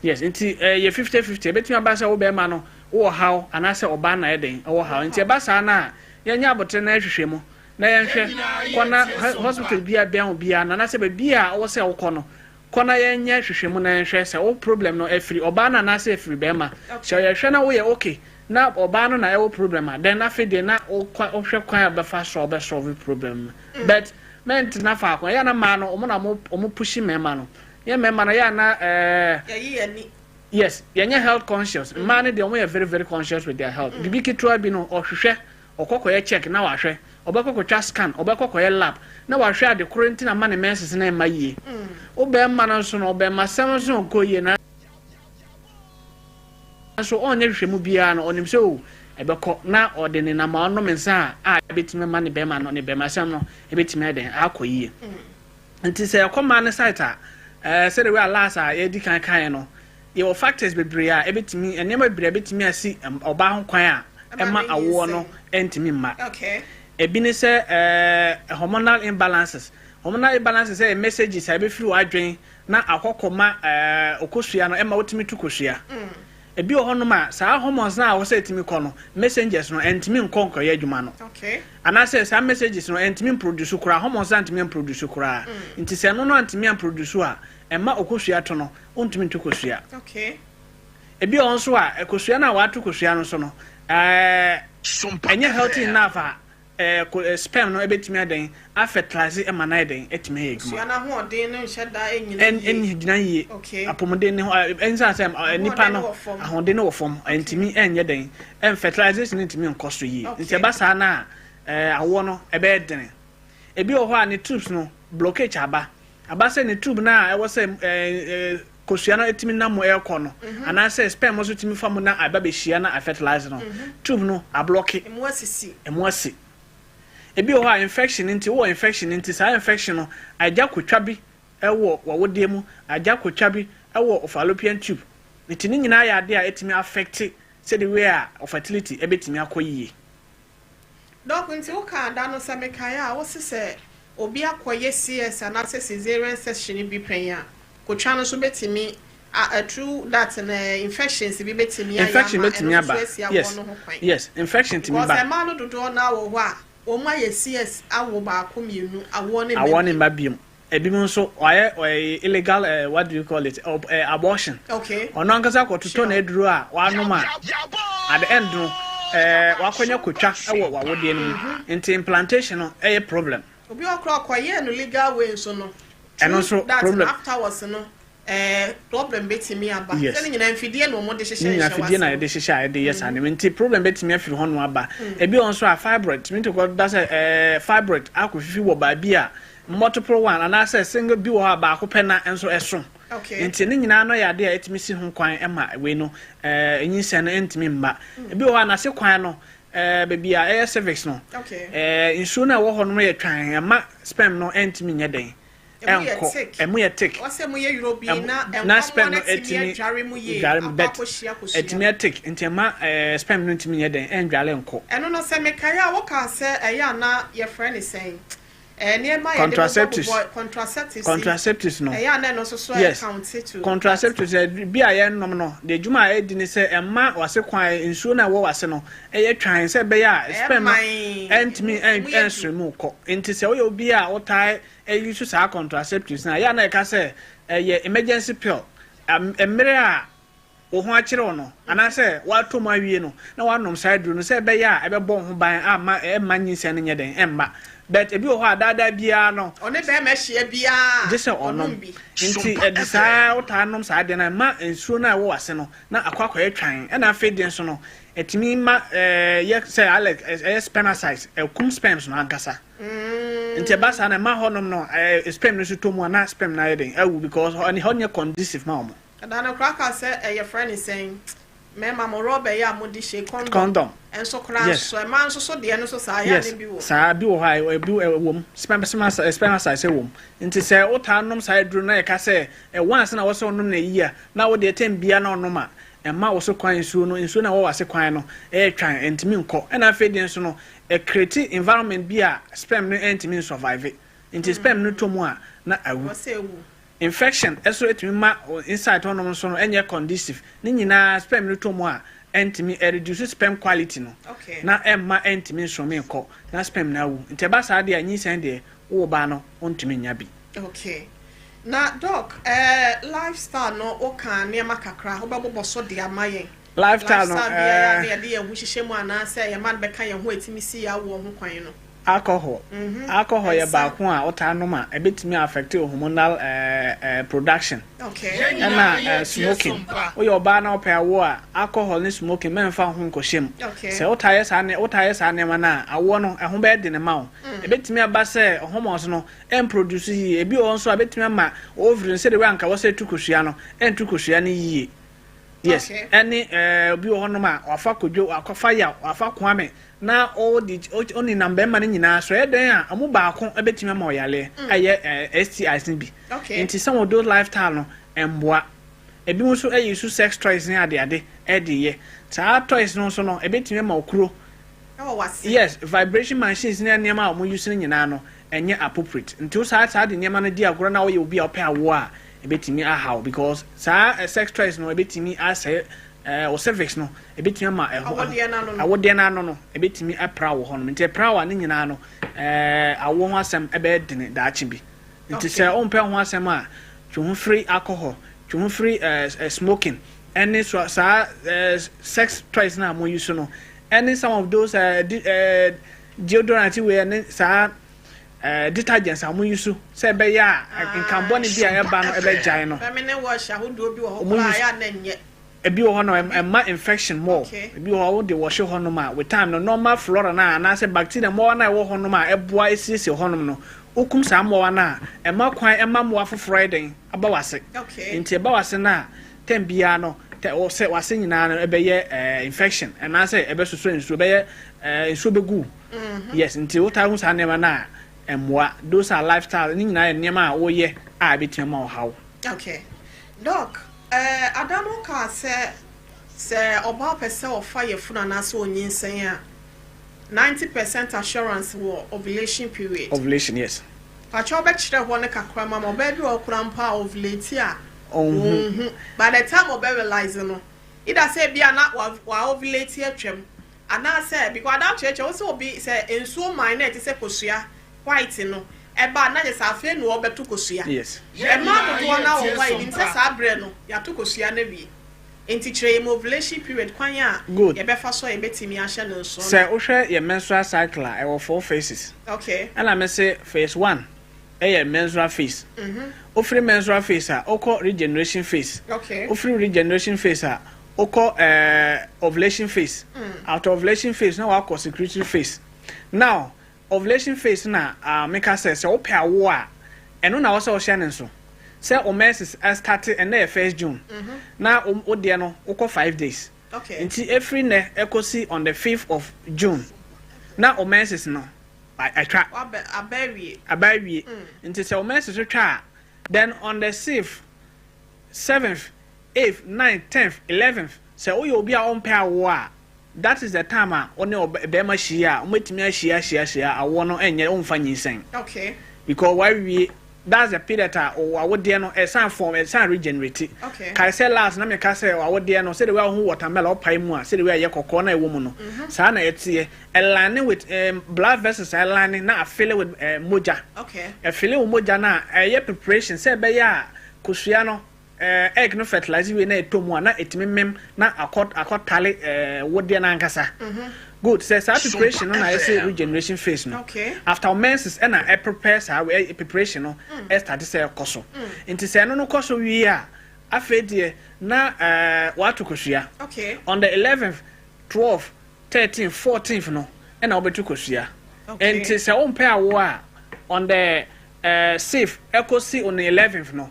Yes, nti ɛyɛ 50-50. Ebetumi aba sɛ wo bɛrima no wowɔ haw anaasɛ ɔbaa na ɛdɛn ɛwɔ haw. Nti ɛba saa no a, yɛnyɛ abotire na ɛhwehwɛ mu na yɛnhwɛ. Kɔ na hospital bi a bɛn wo biara no, anaasɛ baabi a ɔwɔ sɛ wokɔ no, kɔ na yɛnyɛ hwehwɛ mu na yɛnhwɛ sɛ wo problem no ɛfiri ɔbaa no anaasɛ ɛfiri bɛrima. Sɛ yɛhwɛ na woyɛ okay na ɔbaa no na ɛwɔ problem a, then afei deɛ na wohwɛ kwan a bɛfa so a wobɛsolve problem no. But mɛntena faako. Ɛyɛ na mmaa no, ɔmo na ɔmo push mmarima no. Yɛ mmarima no, yɛ ana Yɛyi yɛn ni. Yes, yɛnyɛ health conscious. Mmaa no deɛ, ɔmo yɛ very very conscious with their health. Bibi ketewa bi no, ɔhwehwɛ, ɔkɔ kɔyɛ check na wahwɛ, ɔbɛkɔ kɔtwa scan, ɔbɛkɔ kɔyɛ lab na wahwɛ ade koro nti na ma ne menses na ɛma yie. Wo bɛrima no nso no, ɔbɛrima sɛm nso nkɔ yie na nso ɔnyɛ hwehwɛ mu biara no, ɔnim sɛ o ɛbɛkɔ na ɔde ne nam a ɔnom nsa a ɛbɛtumi ama ne bɛrima no ne bɛrima sɛm no ɛbɛtumi ayɛ akɔ yie. Nti sɛ ɛkɔ mmaa ne side a, sɛde wei a last a yɛdi kan kan no, yɛwɔ factors bebree a ɛbɛtumi, nneɛma bebree a ɛbɛtumi asi ɔbaa ho kwan a ɛma awoɔ no ɛntumi mma. Ebi ne sɛ hormonal imbalances. Hormonal imbalances ɛyɛ messages a ɛbɛfiri w'adwen na akɔkɔ ma okosua no ɛma wotumi tu kosua. Ebi wɔ hɔnom a saa hormones na a wɔsɛ ɛtumi kɔ no, messengers no ɛntumi nkɔ nkɔyɛ adwuma no, anaasɛ saa messages no ɛntumi mproduce koraa, hormones no antumi mproduce koraa. Nti sɛ ɛno no antumi amproduce a, ɛma okosua to no, wontumi nto kosua. Ebi wɔ hɔ nso a kosua no a wato kosua no so no, ɛnyɛ healthy enough a sperm no ɛbɛtumi adɛn afertilize ɛma no ayɛ dɛn ɛtumi ayɛ adwuma. Sua n'ahoɔden no nhyɛ da ɛnyina yie. Ɛn gyina yie. Apɔmuden ne ho ɛnsan sɛ nipa no Ahoɔden no wɔ fam. Ahoɔden no wɔ fam, ɛntumi ɛnyɛ dɛn ɛn fertilization no ntumi nkɔ so yie. Nti ɛba saa na awoɔ no ɛbɛyɛ dene. Ebi wɔ hɔ a ne tubes no blockage aba sɛ ne tube no a ɛwɔ sɛ ɛɛ ɛɛ kosua no etumi nam mu ɛrekɔ no, anaasɛ sperm nso tumi fa mu na aba bɛhyia na afertilize no, tube no ablock. Emu asisi. Emu asi. Ebi wɔ hɔ a infection nti, wowɔ infection nti saa infection no agya kotwa bi ɛwɔ w'awodeɛ mu, agya kotwa bi ɛwɔ fallopian tube. Nti ne nyinaa yɛ adeɛ a ɛtumi affect sɛde wei a fertility ɛbɛtumi akɔ yie. Doc, nti woka da no sɛ mekaeɛ a, wosi sɛ obi akɔyɛ CS anaasɛ cesarean section bi pɛn a, kotwa no nso bɛtumi a through that na infections bi bɛtumi ayɛ Infection ama bɛtumi ɛno aba. nso asi awoɔ no ho kwan. Yes, infection tumi Because ba. Mmaa no dodoɔ naa wɔ hɔ a wɔn ayɛ CS awo baako, mmienu, awoɔ ne Awoɔ ne mma. mma biom. Ebi mu nso ɔyɛ illegal, what do you call it, abortion. Ɔno ankasa kɔtotɔ na aduro a wanom a, at the end no wakɔnya kotwa ɛwɔ w'awodeɛ no mu, nti implantation no ɛyɛ problem. Obi ɔkora ɔkɔyɛ no legal way nso no, Ɛno nso through that problem. Afterwards no, problem bɛtumi aba. Yes. Sɛne nyinaa mfidie na wɔde hyehyɛ Ne nyinaa hyɛ fidie na w'ase. Yɛde hyehyɛ a yɛde yɛ saa nneɛma, nti problem bɛtumi afiri hɔ no aba. Ebi wɔ nso a fibroid tumi to kɔ da sɛ fibroid akɔ fifi wɔ baabi a multiple one anaasɛ single bi wɔ hɔ a baako pɛ na nso ɛso. Nti ne nyinaa no yɛ adeɛ a ɛtumi si ho kwan ma wei no nyinsɛn no ntumi mma. Ebi wɔ hɔ a n'ase kwan no, baabi a ɛyɛ cervix no, nsuo no a ɛwɔ hɔ no yɛ twan, ɛma sperm no ntumi nyɛ dɛn Emu yɛ ɛnkɔ. Thick. Ɛmu yɛ thick. Wɔsɛ mu yɛ yuro bi na Na nkɔmmɔ sperm no no tumi ɛtumi adware mu yie dware mu akɔ but akɔhyia kosua. Ɛtumi yɛ thick, nti ɛma sperm no ntumi nyɛ dɛn ɛndware nkɔ. Ɛno no, sɛ mekaeɛ a, wokaa sɛ ɛyɛ a na yɛfrɛ ne sɛn, nneɛma a yɛde Contraceptives. Bobɔbobɔ contraceptives yi, Contraceptives no. Ɛyɛ a na ɛno nso so ɛcount to Contraceptives bi a yɛnom no de, adwuma a ɛdi ne sɛ ɛma wase kwan nsuo no a ɛwɔ wase no ɛyɛ twan sɛ ɛbɛyɛ a sperm no Ɛman. Ɛntumi Emu yɛ ɛnsoro mu kɔ. Nti sɛ woyɛ obi a wotae ɛyi so saa contraceptives no a, yɛ a na ɛka sɛ ɛyɛ emergency pill. Mmerɛ a wo ho akyerɛ wo no anaasɛ woatɔ mu awie no na woanom saa aduro no sɛ ɛbɛyɛ a ɛbɛbɔ wo ho ban ama ɛmma nyinsɛn no nyɛ dɛn ɛmma. But ebi wɔ hɔ a daadaa biara no Ɔne bɛrima ahyia biara gye sɛ ɔnom. Ɔnom bi. Nti ɛde saa wotaa nom saa adeɛ no a, ɛma nsuo no a ɛwɔ w'ase no na akɔ akɔyɛ twan. Ɛna afei deɛ nso no ɛtumi ma yɛ sɛ alec ɛyɛ spermicide, ɛkum sperms no ankasa. Nti ɛba saa na ɛma hɔnom no sperm no nso tɔ mu a, na sperm no ayɛ den awu because hɔ ɛne hɔ nyɛ conducive ma wɔn. Ɛda no koraa ka sɛ ɛyɛ frɛ ne sɛn, mmarima mo rɔba yi a mode hyɛ condom. Condom. Ɛnso koraa so ɛma nso so deɛ no so saa yɛ ne bi wɔ. Saa bi wɔ hɔ a ebi wɔ mu, spermicide wɔ mu. Nti sɛ wotaa nom saa aduro no na yɛka sɛ once na wɔsɛ ɔnom na eyi a, na wo deɛ tɛm bia na ɔnom a, ɛma wo so kwan nsuo no, nsuo no a ɛwɔ w'ase kwan no ɛyɛ twan, ɛntumi nkɔ. Ɛna afei deɛ nso no ɛcreate environment bi a sperm no ɛntumi nsurvive. Nti sperm no tɔ mu a na awu. Wɔsɛ ewu. Infection ɛso etumi ma inside hɔnom nso no ɛnyɛ conducive. Ne nyinaa sperm no tɔ mu a, ɛntumi ɛreduce sperm quality no na ɛmma ɛntumi nsome nkɔ na sperm no awu. Nti ɛba saa deɛ a, nyinsɛn deɛ, wowɔ ba no, wontumi nya bi. Okay, na Doc, lifestyle no, woka nneɛma kakra, wobɛbobɔ so de ama yɛn? Lifestyle no? Lifestyle biara ne yɛde yɛn ho hyehyɛ mu anaasɛ yɛma no bɛka yɛn ho a ɛtumi si yɛ awoɔ ho kwan no. Alcohol. Alcohol yɛ Ɛnsa. Baako a wotaa nom a, ɛbɛtumi affect wo hormonal production. Okay. Ɛna smoking. Woyɛ ɔbaa na wopɛ awoɔ a, alcohol ne smoking, mɛmfa wo ho nkɔhyɛ mu. Sɛ wotaa yɛ saa nneɛma no a, awoɔ no ɛho bɛyɛ den ma wo. Ɛbɛtumi aba sɛ hormones no ɛmproduce yie. Ebi wɔ hɔ nso a, ɛbɛtumi ama ovary no, sɛdeɛ anka wɔ sɛ ɛtu kosua no, ɛntu kosua no yie. Yes. Ɛne obi wɔ hɔnom a wafa Kodwo, wakɔfa Yaw, wafa Kwame na ɔde ɔnenam bɛrima no nyinaa so, ɛyɛ dɛn a ɔmo baako bɛtumi ama ɔyaleɛ, ɛyɛ STIs no bi. Nti some of those lifestyle no ɛmboa. Ebi nso ɛyɛ use sex toys ne adeade ɛde yɛ saa toys no nso no, ɛbɛtumi ama okuro. Ɛwɔ wase. Yes, vibration machines ne nneɛma a wɔn use no nyinaa no ɛnyɛ appropriate. Nti wo saa de nneɛma no di agorɔ na woyɛ obi a ɔpɛ awoɔ a, ɛbɛtumi ahaw because saa sex toys no ɛbɛtumi asɛe wo cervix no, ɛbɛtumi ama ɛho Awodeɛ no ano no. Awodeɛ no ano no ɛbɛtumi apra wɔ hɔnom. Nti ɛpra wɔ a, ne nyinaa no awoɔ ho asɛm ɛbɛyɛ dene daakye bi. Nti sɛ wompɛ ho asɛm a, twe ho firi alcohol, twe ho firi smoking ɛne so saa sex toys no a mo use no, ɛne some of those deodorant wei ɛne saa detergents a mo use sɛ ɛbɛyɛ a nkambɔne bi a ɛba no ɛbɛgyae no. Feminine wash ahodoɔ bi wɔ hɔ Ɔmo koraa use yɛ a na nyɛ. Ebi wɔ hɔ no ɛma infection more. Ebi wɔ hɔ, wode wɔhye hɔnom a, with time no, normal flora no a anaasɛ bacteria mmoawa no a ɛwɔ hɔnom a ɛboa esiesie hɔnom no, wokum saa mmoawa no a, ɛma kwan ɛma mmoa foforɔ ayɛ den aba wase. Nti ɛba wase no a, time biara no tɛ wɔ sɛ wase nyinaa no ɛbɛyɛ infection anaasɛ ɛbɛsosɔ nsuo, ɛbɛyɛ nsuo bɛgu. Yes, nti wotaa hu saa nneɛma no a, ɛmmoa. Those are lifestyle ne nyinaa yɛ nneɛma a woyɛ a ɛbɛtumi ama wo haw. Okay, Doc, ada no kaa sɛ ɔbaa pɛ sɛ ɔfa yɛfunu anaasɛ onyinsɛn a, 90% assurance wɔ ovulation period. Ovulation, yes. Pakyɛ, wobɛkyerɛ hɔ ne kakra ma ma ɔbaa bi wɔ ɔkora mpo a ovulate a ɔnhu. Ɔnhu. By the time ɔbɛ realize no, either sɛ ebia na wa ovulate atwam anaasɛ because ada kyerɛkyerɛ wo sɛ obi sɛ nsuo man na ɛte sɛ kosua white no ɛba na yɛ sɛ afei na ɔbɛto kosua. Ɛmaa dodoɔ na wɔ hɔ a yɛnim sɛ saa berɛ no yɛato kosua no awie. Nti kyerɛ yɛn mu ovulation period kwan a Good. yɛbɛfa so a yɛbɛtumi ahyɛ no nso. Sɛ wohwɛ yɛ menstrual cycle a, ɛwɔ four phases. Ɛna me se phase one ɛyɛ menstrual phase. Wofiri menstrual phase a, wokɔ regeneration phase. Wofiri regeneration phase a, wokɔ ovulation phase. After ovulation phase na wakɔ secretory phase. Now ovulation phase na meka sɛ wopɛ awo a, ɛno na wɔsɛ wɔhyɛ ne nso sɛ wo menses start. Ɛnɛ yɛ 1st June na wo deɛ no wokɔ 5 days. Nti efiri nnɛ ɛkɔsi on the 5th of June na wo menses no atwa. Wabɛ aba awie. Aba awie. Nti sɛ wo menses so twa a, then on the 6th, 7th, 8th, 9th, 10th, 11th, sɛ woyɛ obi a ɔmpɛ awoɔ a, that is the time a wo ne bɛrima hyia a, wɔbɛtumi ahyia ahyia ahyia, awoɔ no ɛnyɛ, ɔmfa nyinsɛn because wawie. That's the period a awodeɛ no ɛsan form, ɛsan regenerate. Kae sɛ last na meka sɛ awodeɛ no, sɛdeɛ wei a watermelon ɔpae mu a, sɛdeɛ wei a ɛyɛ kɔkɔɔ na ɛwɔ mu no, saa na ɛteɛ. Ɛline with blood vessels, ɛline na afill with mogya. Ɛfill wo mogya no a, ɛyɛ preparation sɛ ɛbɛyɛ a kosua no, egg no fertilize wie na ɛtɔ mu a, na ɛtumi mem na akɔtale wodeɛ no ankasa. Good. Sɛ saa preparation no na ɛsɛ regeneration phase no. After menses ɛna ɛprepare saa preparation no, ɛstart sɛ ɛkɔ so. Nti sɛ ɛno no kɔ so wie a, afei deɛ na wato kosua. On the 11th, 12th, 13th, 14th no ɛna wobɛto kosua. Nti sɛ wompɛ awo a, on the 6th ɛkɔsi on the 11th no,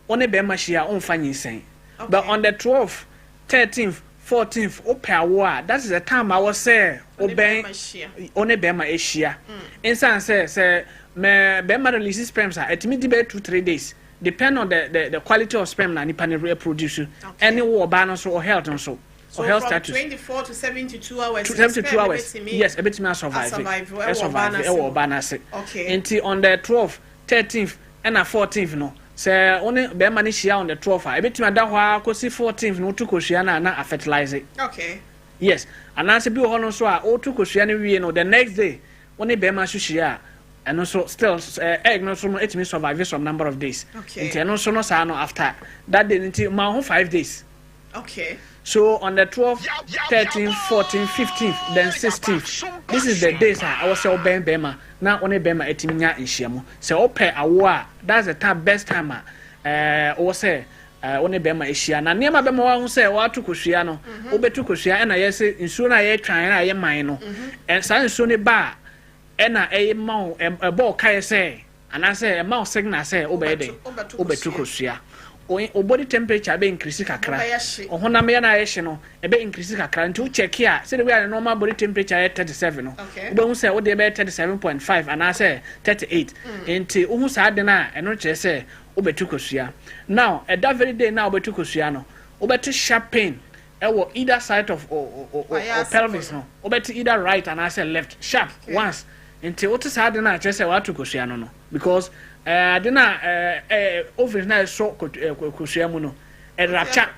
wo ne bɛrima hyia a, womfa nyinsɛn. But on the 12th, 13th, 14th, wopɛ awo a, that is the time a wɔ sɛ Wo ne wobɛn bɛrima hyia. Wo ne bɛrima ahyia. Nsan sɛ mɛ bɛrima release sperms a, ɛtumi di bɛyɛ 2-3 days, depend on the quality of sperm na nipa ne produce ɛne wo ɔbaa no nso o health nso So o health from status. 24 to 72 hours. 72 hours, yes, ɛbɛtumi asurvive. Asurvive ɛwɔ ɔbaa ɛsurvive n'ase ɛwɔ hɔ. ɔbaa n'ase. Nti on the 12th, 13th ɛna 14th no. Sɛ wo ne bɛrima no hyia on the 12 a, ebɛtumi ada hɔ ara kɔsi 14th no, wotu kosua no a, na afertilize. Yes, anaasɛ bi wɔ hɔ no nso a, wotu kosua no wie no, the next day wo ne bɛrima nso hyia a, ɛno nso still egg no nso no ɛtumi survive some number of days. Nti ɛno nso no saa no, after that day no, nti ma ho 5 days. So on the 12th, 13th, 14th, 15th, then 16th, this is the days a ɛwɔ sɛ wobɛn bɛrima na wo ne bɛrima atumi nya nhyiamu. Sɛ wopɛ awo a, that's the time, best time a wɔwɔ sɛ wo ne bɛrima ahyia. Na nneɛma bɛma wahu sɛ wato kosua no, wobɛtu kosua, ɛna yɛsɛ nsuo no a yɛtwan a ɛyɛ man no, saa nsuo no ba a, ɛna ɛyɛ ma wo, ɛbɔ wo kaeɛ sɛ anaasɛ ɛma wo signal sɛ wobɛyɛ dɛn? Wobɛtu kosua. O body temperature bɛ increase kakra, ɔhonam yɛ no ayɛ hye no, ɛbɛ increase kakra. Nti wo check a, sɛde wei a ne normal body temperature yɛ 37 no, wobɛhu sɛ wode bɛyɛ 37.5 anaasɛ 38. Nti wohu saa de no a, ɛno kyerɛ sɛ wobɛtu kosua. Now, ɛda very day na wobɛtu kosua no, wobɛte sharp pain ɛwɔ either side of o pelvis no. Wobɛte either right anaasɛ left, sharp once. Nti wote saa de no a, kyerɛ sɛ woato kosua no, because ade no a ovaries na ɛsɔ kosua mu no, ɛrupture.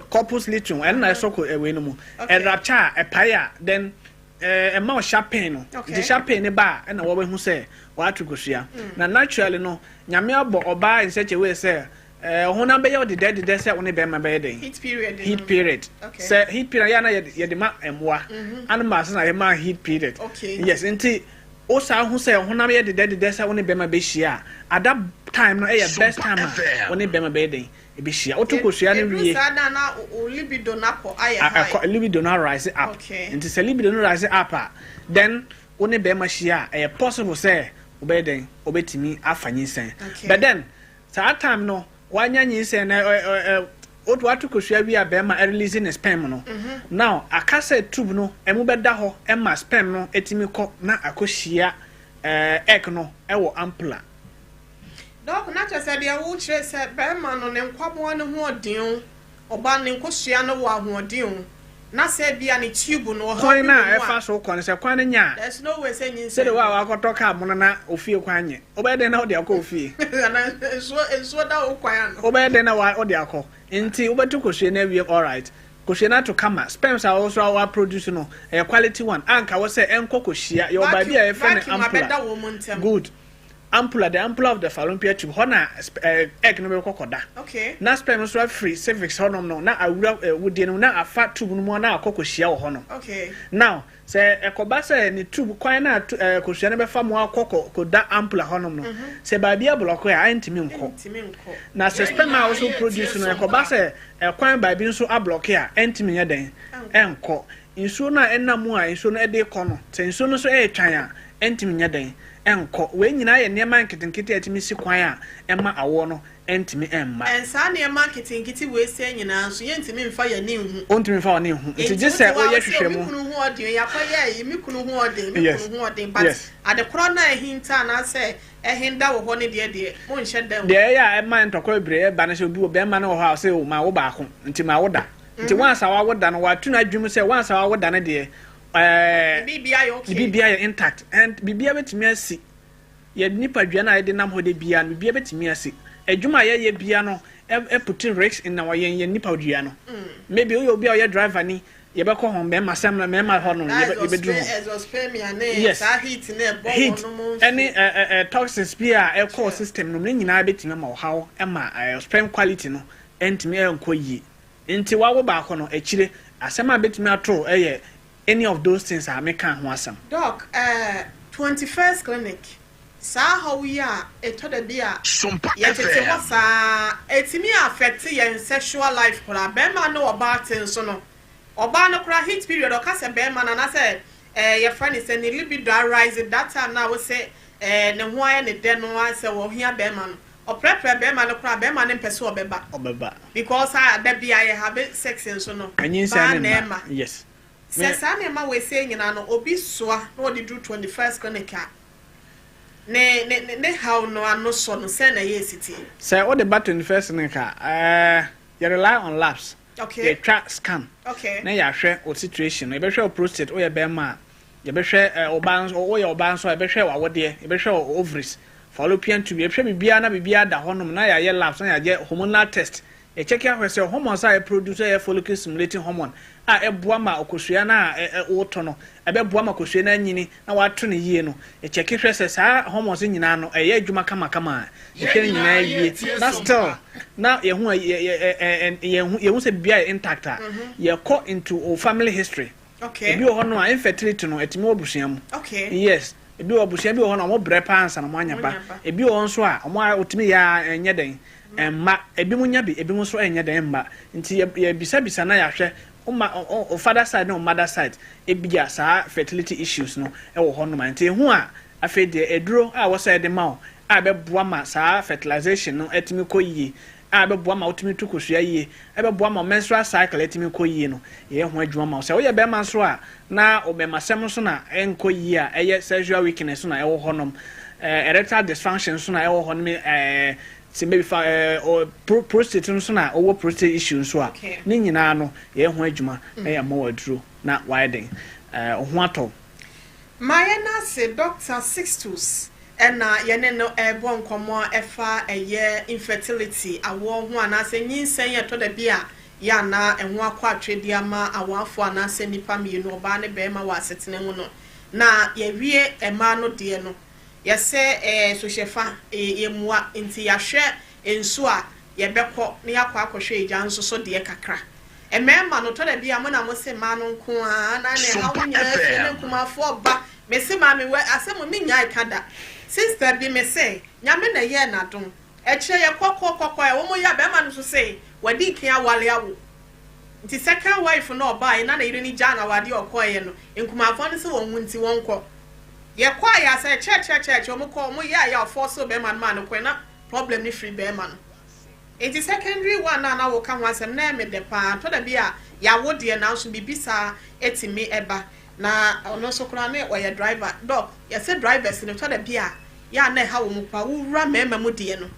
Corpus luteum, ɛno na ɛsɔ ɛwei no mu. Ɛrupture a, ɛpae a, then ɛma wo sharp pain no. Nti sharp pain ne ba a, ɛna wɔbɛhu sɛ wɔato kosua. Na naturally no, Nyame abɔ ɔbaa in such a way sɛ honam bɛyɛ wo dedɛ dedɛ sɛ wo ne bɛrima bɛyɛ dɛn? Heat period. Heat period. Sɛ heat period yɛ na yɛde ma mmoa, animals na yɛ ma heat period. Yes, nti wo saa ho sɛ honam yɛ dedɛ dedɛ sɛ wo ne bɛrima bɛhyia a, at that time no ɛyɛ best time a wo ne bɛrima bɛyɛ dɛn? Ɛbɛhyia. Woto kosua no wie. Saa na na o libido no akɔ ayɛ high. Ɛkɔ, libido no rise up. Nti sɛ libido no rise up a, then wo ne bɛrima hyia a, ɛyɛ possible sɛ wobɛyɛ dɛn? Wobɛtumi afa nyinsɛn. But then saa time no wanya nyinsɛn na ɛ ɛ ɛ wato kosua wie a, bɛrima ɛrelease ne sperm no. Now aka sɛ tube no ɛmu bɛda hɔ ɛma sperm no ɛtumi kɔ na akɔhyia egg no ɛwɔ ampulla. Doc, na kyerɛ sɛ deɛ wokyerɛ sɛ bɛrima no ne nkwaboa no ho ɔden o, ɔbaa ne nkosua no wɔ ahoɔden o, na sɛ bia ne tube no ɔhaw kwan bi na wɔ mu ɛfa a, so kɔ no, sɛ kwan no nya a, there's no way sɛ nyinsɛn. Sɛde wo a wakɔtɔ kaa mono na ofie kwan nyɛ, wobɛyɛ dɛn na wode akɔ ofie? Ana nsuo da wo kwan ano? Wobɛyɛ dɛn na wode akɔ? Nti wobɛto kosua no awie, alright, kosua no ato kama, sperms a wɔwɔ so a wɔaproduce no ɛyɛ quality one anka wɔ sɛ ɛnkɔ kɔhyia. Yɛwɔ baabi a yɛfrɛ no vacuum ampulla. Abɛda wɔn mu ntɛm. Good, ampulla, the ampulla of the fallopian tube hɔ na egg no bɛkɔ kɔda. Na sperm nso afiri cervix hɔnom no na awura wodie no mu na afa tube no mu na akɔ kɔhyia wɔ hɔnom. Now sɛ ɛkɔba sɛ ne tube kwan na kosua no bɛfa mu akɔ kɔda ampulla hɔnom no, sɛ baabi ablock a, ɛntumi nkɔ. Ntumi nkɔ. Na sɛ sperm a wɔso produce no, ɛkɔba sɛ ɛkwan baabi nso ablock a, ɛntumi nyɛ dɛn? Ɛnkɔ. Nsuo no a ɛnam mu a nsuo no ɛde kɔ no, sɛ nsuo no nso ɛretwan a, ɛntumi nyɛ dɛn? Ɛnkɔ. Wei nyinaa yɛ nneɛma nketenkete a ɛtumi si kwan a ɛma awoɔ no ɛntumi ɛmma. Ɛnsaa nneɛma nketenkete wei sɛ nyinaa nso yɛntumi mfa yɛn ani nhu. Ɔntumi mfa wɔn ho, nti gye sɛ woyɛ hwehwɛ mu. Mi kunu ho ɔden, yakɔyɛ yi, mi kunu ho ɔden, mi kunu ho ɔden, but adekorɔ na ɛhinta anaasɛ ɛhinda wɔ hɔ ne deɛ mo nhyɛ dɛm. Deɛ ɛyɛ a ɛma ntɔkwa bebree ɛba no sɛ obi wɔ bɛrima no wɔ hɔ a, ɔsɛ o ma wo baako nti ma wo da. Nti wansa wawo da no, watu n'adwene mu sɛ wansa wawo da no deɛ, biribiara yɛ okay. Biribiara yɛ intact, and biribiara bɛtumi asi. Yɛ nipadua no a yɛde nam hɔ de bia no, biribiara bɛtumi asi. Adwuma a yɛyɛ bia no ɛ put risk in our yɛn nipadua no. Maybe woyɛ obi a ɔyɛ driver ni, yɛbɛkɔ ho mmarima sɛm na mmarima hɔ no yɛbɛduru ho. Exospermia ne saa heat ne ɛbɔ heat wɔn mu. Ɛne ɛ ɛ toxins bi a ɛkɔ system no mu ne nyinaa bɛtumi ama ɔhaw, ɛma sperm quality no ɛntumi ɛnkɔ yie. Nti wawo baako no akyire, asɛm a bɛtumi ato ɛyɛ any of those things a meka ho asɛm. Doc, 21st Clinic, saa haw yi a ɛtɔ da bi a Sompa yɛtete hɔ FM. saa, ɛtumi affect yɛn sexual life koraa. Bɛrima ne ɔbaa te nso no, ɔbaa no koraa heat period, ɔka sɛ bɛrima no anaasɛ yɛfrɛ ne sɛ ne libido arise that time na wo sɛ ne ho ayɛ ne dɛ no, asɛ wɔhia bɛrima no, ɔprɛprɛ bɛrima no koraa, bɛrima no mpɛ sɛ ɔbɛba. Ɔbɛba. Because a da bi a yɛ have sex nso no, ɛnyinsɛn baa ne na mma ɛma sɛ saa nneɛma wɔ ese nyinaa no, obi soa na ɔde duru 21st Clinic a, ne haw no ano sɔ no sɛ na ɛyɛ esi tie? Sɛ wode ba 21st Clinic a, yɛ rely on labs. Yɛtwa scan na yɛahwɛ wo situation no. Yɛbɛhwɛ wo prostate, woyɛ bɛrima a, yɛbɛhwɛ ɔbaa nso, woyɛ ɔbaa nso a, yɛbɛhwɛ w'awodeɛ, yɛbɛhwɛ wo ovaries. Fallopian tube, yɛhwɛ biribiara na biribiara da hɔnom, na yɛayɛ labs na yɛayɛ hormonal test. Yɛkyɛke ahwɛ sɛ hormones a ɛproduce, ɛyɛ follicle stimulating hormone a ɛboa ma ɔkosua no a wotɔ no, ɛbɛboa ma kosua no anyini na wato no yie no. Yɛkyɛke hwɛ sɛ saa hormones nyinaa no ɛyɛ adwuma kamakama a, yɛhwɛ no nyinaa yie na still na yɛhu yɛhu sɛ biribiara yɛ intact a, yɛkɔ into wo family history. Ebi wɔ hɔ no a, infertility no ɛtumi wɔ abusua mu. Yes, ebi wɔ abusua bi wɔ hɔ no a, wɔn brɛ paa ansa na wɔn anya ba. Ebi wɔ hɔ nso a, wɔn a wɔtumi yɛ a ɛnyɛ dɛn ɛmma. Ebi mo nya bi, ebi mo nso ɛnyɛ dɛn ɛmma. Nti yɛ yɛbisabisa na yɛahwɛ wo ma wo father side ne wo mother side, ebia saa fertility issues no ɛwɔ hɔ nom a. Nti ehu a, afei deɛ aduro a ɛwɔ sɛ yɛde ma wo a ɛbɛboa ma saa fertilization no atumi kɔ yie, a ɛbɛboa ma wotumi tu kosua yie, ɛbɛboa ma wo menstrual cycle atumi kɔ yie no, yɛyɛ ho adwuma ma wo. Sɛ woyɛ barima nso a, na wo bɛmasɛm nso na ɛnkɔ yie a, ɛyɛ sexual weakness na ɛwɔ hɔnom, erectile dysfunction nso na ɛwɔ hɔnom, sɛ maybe fa prostate nso na ɔwɔ prostate issue nso a, ne nyinaa no yɛyɛ ho adwuma na yɛama wo aduro na wayɛ den, wo ho atɔ wo. Ma yɛn ase Doctor Sixtus na yɛne no rebɔ nkɔmmɔ a ɛfa ɛyɛ infertility, awoɔ ho anaasɛ nyinsɛn a ɛtɔ da bi a yɛ a na ɛho akɔ atwere de ama awafoɔ anaasɛ nnipa mmienu, ɔbaa ne barima wɔ asetena mu no. Na yɛawie mmaa no deɛ no, yɛsɛ ɛɛ sohyɛfa, yɛmmua, nti yɛahwɛ nsuo a yɛbɛkɔ na yɛakɔ akɔhwɛ egya nso so deɛ kakra. Mmarima no, tɔ da bi a mo na mo se mmaa no nko ara na ne haw nyinaa fie ne nkumafoɔ ba. Me se maame wɛ asɛm o me nyae ka da. Sister bi me se Nyame na ɛyɛɛ n'adom. Akyire yɛ kɔ kɔ kɔ kɔ ɛ wɔn yɛ a barima no nso se wadi nkan awale awo. Nti second wife no ɔbaeɛ na ne yere no gyaa no awadeɛ ɔkɔeɛ no nkumafoɔ no se wɔn ho nti wɔn kɔ. Yɛ kɔ a yɛ asɛ kyɛ kyɛ kyɛ kyɛ wɔn kɔ wɔn yɛ a yɛ ɔfɔɔsoo barima no maa no kɔɛ na problem no firi barima no. Enti secondary one no a na woka ho asɛm no na ɛyɛ me dɛ paa. Ɛtɔ da bi a yɛawo deɛ nanso biribi saa tumi ba. Na ɔno nso koraa ne ɔyɛ driver. Doc, yɛse drivers no ɛtɔ da bi a yɛ a na ɛha wɔn paa. Wowura mmarima mu deɛ no,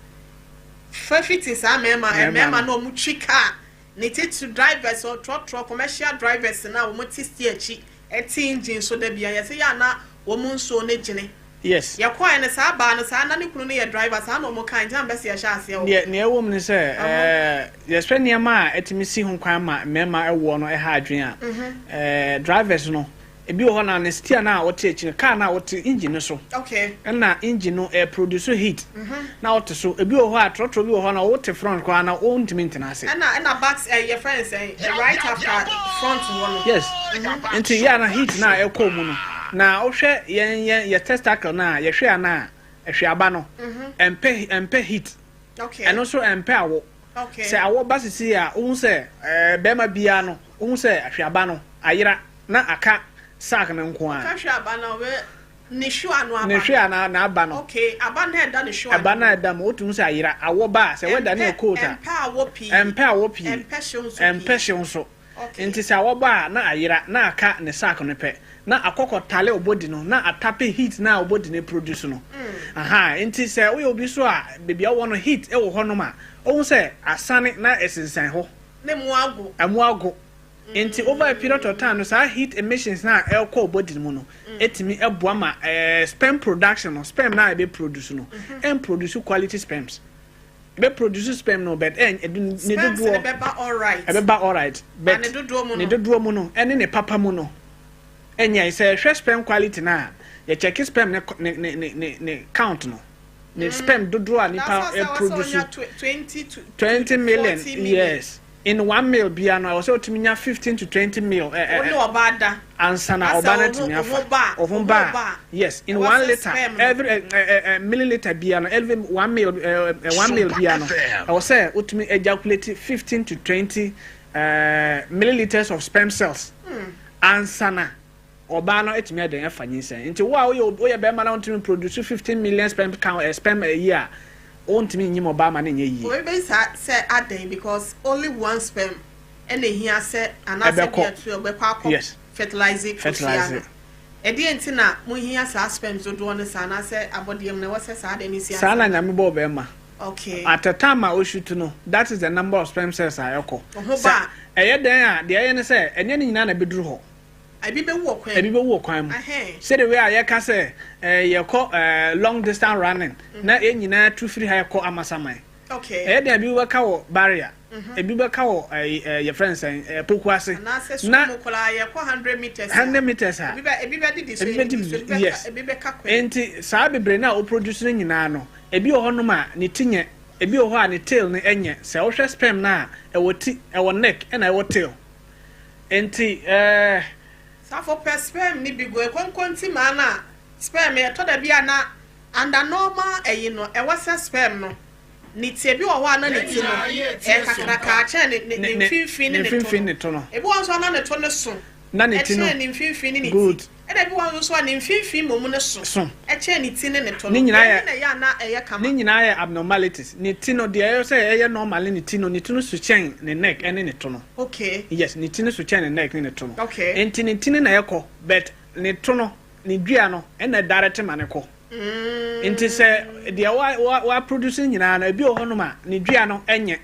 fa fiti saa mmarima mmarima no a wɔtwi car, ne titiri drivers, trɔtrɔ, commercial drivers no a wɔte steer akyi te engine so da biara, yɛse yɛ a na wɔn nsuo no gyene. Yes. Yɛkɔɛ no saa baa no saa na ne kunu no yɛ driver saa na ɔmo kae nti na mepɛ sɛ yɛhyɛ aseɛ wɔ. Deɛ nea ɛwɔ mu ne sɛ ɛɛ yɛhwɛ nneɛma a ɛtumi si ho kwan ma mmarima ɛwoɔ no ɛha adwene a ɛɛ drivers no ebi wɔ hɔ na ne steer no a ɔte akyi no car no a ɔte engine no so Okay. ɛna engine no ɛɛ produce heat na ɔte so. Ebi wɔ hɔ a trɔtrɔ bi wɔ hɔ na ɔte front koraa na ɔntumi ntena ase. Ɛna back ɛɛ yɛfrɛ no sɛn, right after front hɔ no. Yes, nti yɛ na heat na ɛkɔ mu no, na wohwɛ yɛn testicle na yɛhwɛ a na ɛhwɛ aba no ɛmpɛ heat. Ɛno nso ɛmpɛ awɔ. Sɛ awɔ ba sisi a, wohu sɛ bɛrima biara no, wohu sɛ ahwɛ aba no ayera na aka sac no nko ara. Ɔka hwɛ aba no ɔbɛ ne hwewa no aba. Ne hwewa na n'aba no. Okay, aba na ɛda ne hwewa no. Ɛba na ɛda mu, wotumi sɛ ayera awɔ ba a, sɛ wɛda ne yɛ cold a. Ɛmpɛ awɔ pii. Ɛmpɛ awɔ pii. Ɛmpɛ hyew nso pii. Ɛmpɛ hyew nso. Okay. Nti sɛ awɔ ba a, na ayera na aka ne sac no pɛ, na akɔkɔ tale obodi no, na atape heat na obodi no produce no. Aha, nti sɛ woyɛ obi so a, baabi a wowɔ no heat wɔ hɔnom a, wohu sɛ asane na ɛsensɛn hɔ. Ne mu ago. Ɛmu ago. Nti over a period of time no, saa heat emissions na ɛkɔ wo body no mu no, ɛtumi ɛboa ma sperm production no, sperm na ɛbɛ produce no, ɛn produce quality sperms. Ɛbɛ produce sperm no, but ɛn ne Sperms dodoɔ no bɛba alright. Ɛbɛba alright, but ne dodoɔ mu no. Ne dodoɔ mu no, ɛne ne papa mu no, ɛnyɛ. Sɛ yɛhwɛ sperm quality no a, yɛ check sperm ne ne ne ne ne count no, ne sperm dodoɔ a nipa produce. 20 to 20 million, 40 million. Yes. In 1 mil bia no, ɛwɔ sɛ wotumi nya 15 to 20 mil Wo ne ɔbaa da. Ansa na Asɛ ɔbaa no wo atumi ho afa ba a, ɔho wo ho ba ba a, a, yes, in ɛwɔ 1 sɛ litre sperm no. Every milliliter bia no, every 1 mil bia no, ɛwɔ sɛ wotumi ejaculate 15 to 20 milliliters of sperm cells ansa na ɔbaa no atumi adan afa nyinsɛn. Nti wo a woyɛ bɛrima na wontumi produce 15 million sperm count sperm yi a, wontumi nyim ɔbaa ma ne nyɛ yie. Obi bɛ sa sɛ adan because only one sperm ɛna ehia sɛ anaasɛ Ɛbɛkɔ. bi atu ɛbɛkɔ akɔ fertilize kosua Fertilize. no. Ɛdeɛ nti na mo hia saa sperms dodoɔ no saa anaasɛ abɔdeɛ mu na ɛwɔ sɛ saa de ne si Saa na ansa? Nyame bɔɔ bɛrima. At the time a ɔshoot no, that is the number of sperm cells a ɛkɔ. Ɔho Sɛ ba ɛyɛ dɛn a, deɛ ɛyɛ ne sɛ ɛnyɛ ne nyinaa na ɛbɛduru hɔ. Ebi bɛwu wɔ kwan Ebi bɛwu wɔ kwan mu. Sɛde wei a yɛka sɛ yɛkɔ long distance running na yɛn nyinaa tu firi ha yɛkɔ Amasaman. Ɛyɛ den, ebi bɛka wɔ Barrier, ebi bɛka wɔ yɛfrɛ no sɛn, Poku ase. Anaasɛ sukuu mu koraa yɛkɔ 100 meters a, 100 meters a, ebi bɛ didi so, ebi ebi bɛdi so, ebi bɛka ebi bɛka kwan. Nti saa bebree na o produce no nyinaa no, ebi wɔ hɔnom a ne ti nyɛ, ebi wɔ hɔ a ne tail no nyɛ. Sɛ wohwɛ sperm no a, ɛwɔ ti, ɛwɔ neck, ɛna ɛwɔ tail. Nti Safo pɛ sperm ni bi gu ekonkonti maa na sperm ɛtɔ da bi a na under normal ɛyi no, ɛwɔ sɛ sperm no ne ti, ebi wɔ hɔ a na ne ti no ɛyɛ kakraka kyɛn ne mfimfini ne ne mfimfini ne ne to no. Ebi wɔ nso a na ne to ne so na ne ti no ɛkyɛn ne mfimfini ne ne ti, ɛna ebi wɔ nso a ne mfimfini mmom ne so so ɛkyɛn ne ti ne ne to no. Ne nyinaa yɛ Ɛne na ɛyɛ a na ɛyɛ kama. Ne nyinaa yɛ abnormalities. Ne ti no deɛ, ɛyɛ sɛ ɛyɛ normal, ne ti no so kyɛn ne neck ɛne ne to no. Yes, ne ti no so kyɛn ne neck ne ne to no. Nti ne ti no na ɛkɔ, but ne to no, ne dua no ɛna direct ma ne kɔ. Nti sɛ deɛ wa produce nyinaa no, ebi wɔ hɔnom a ne dua no ɛnyɛ,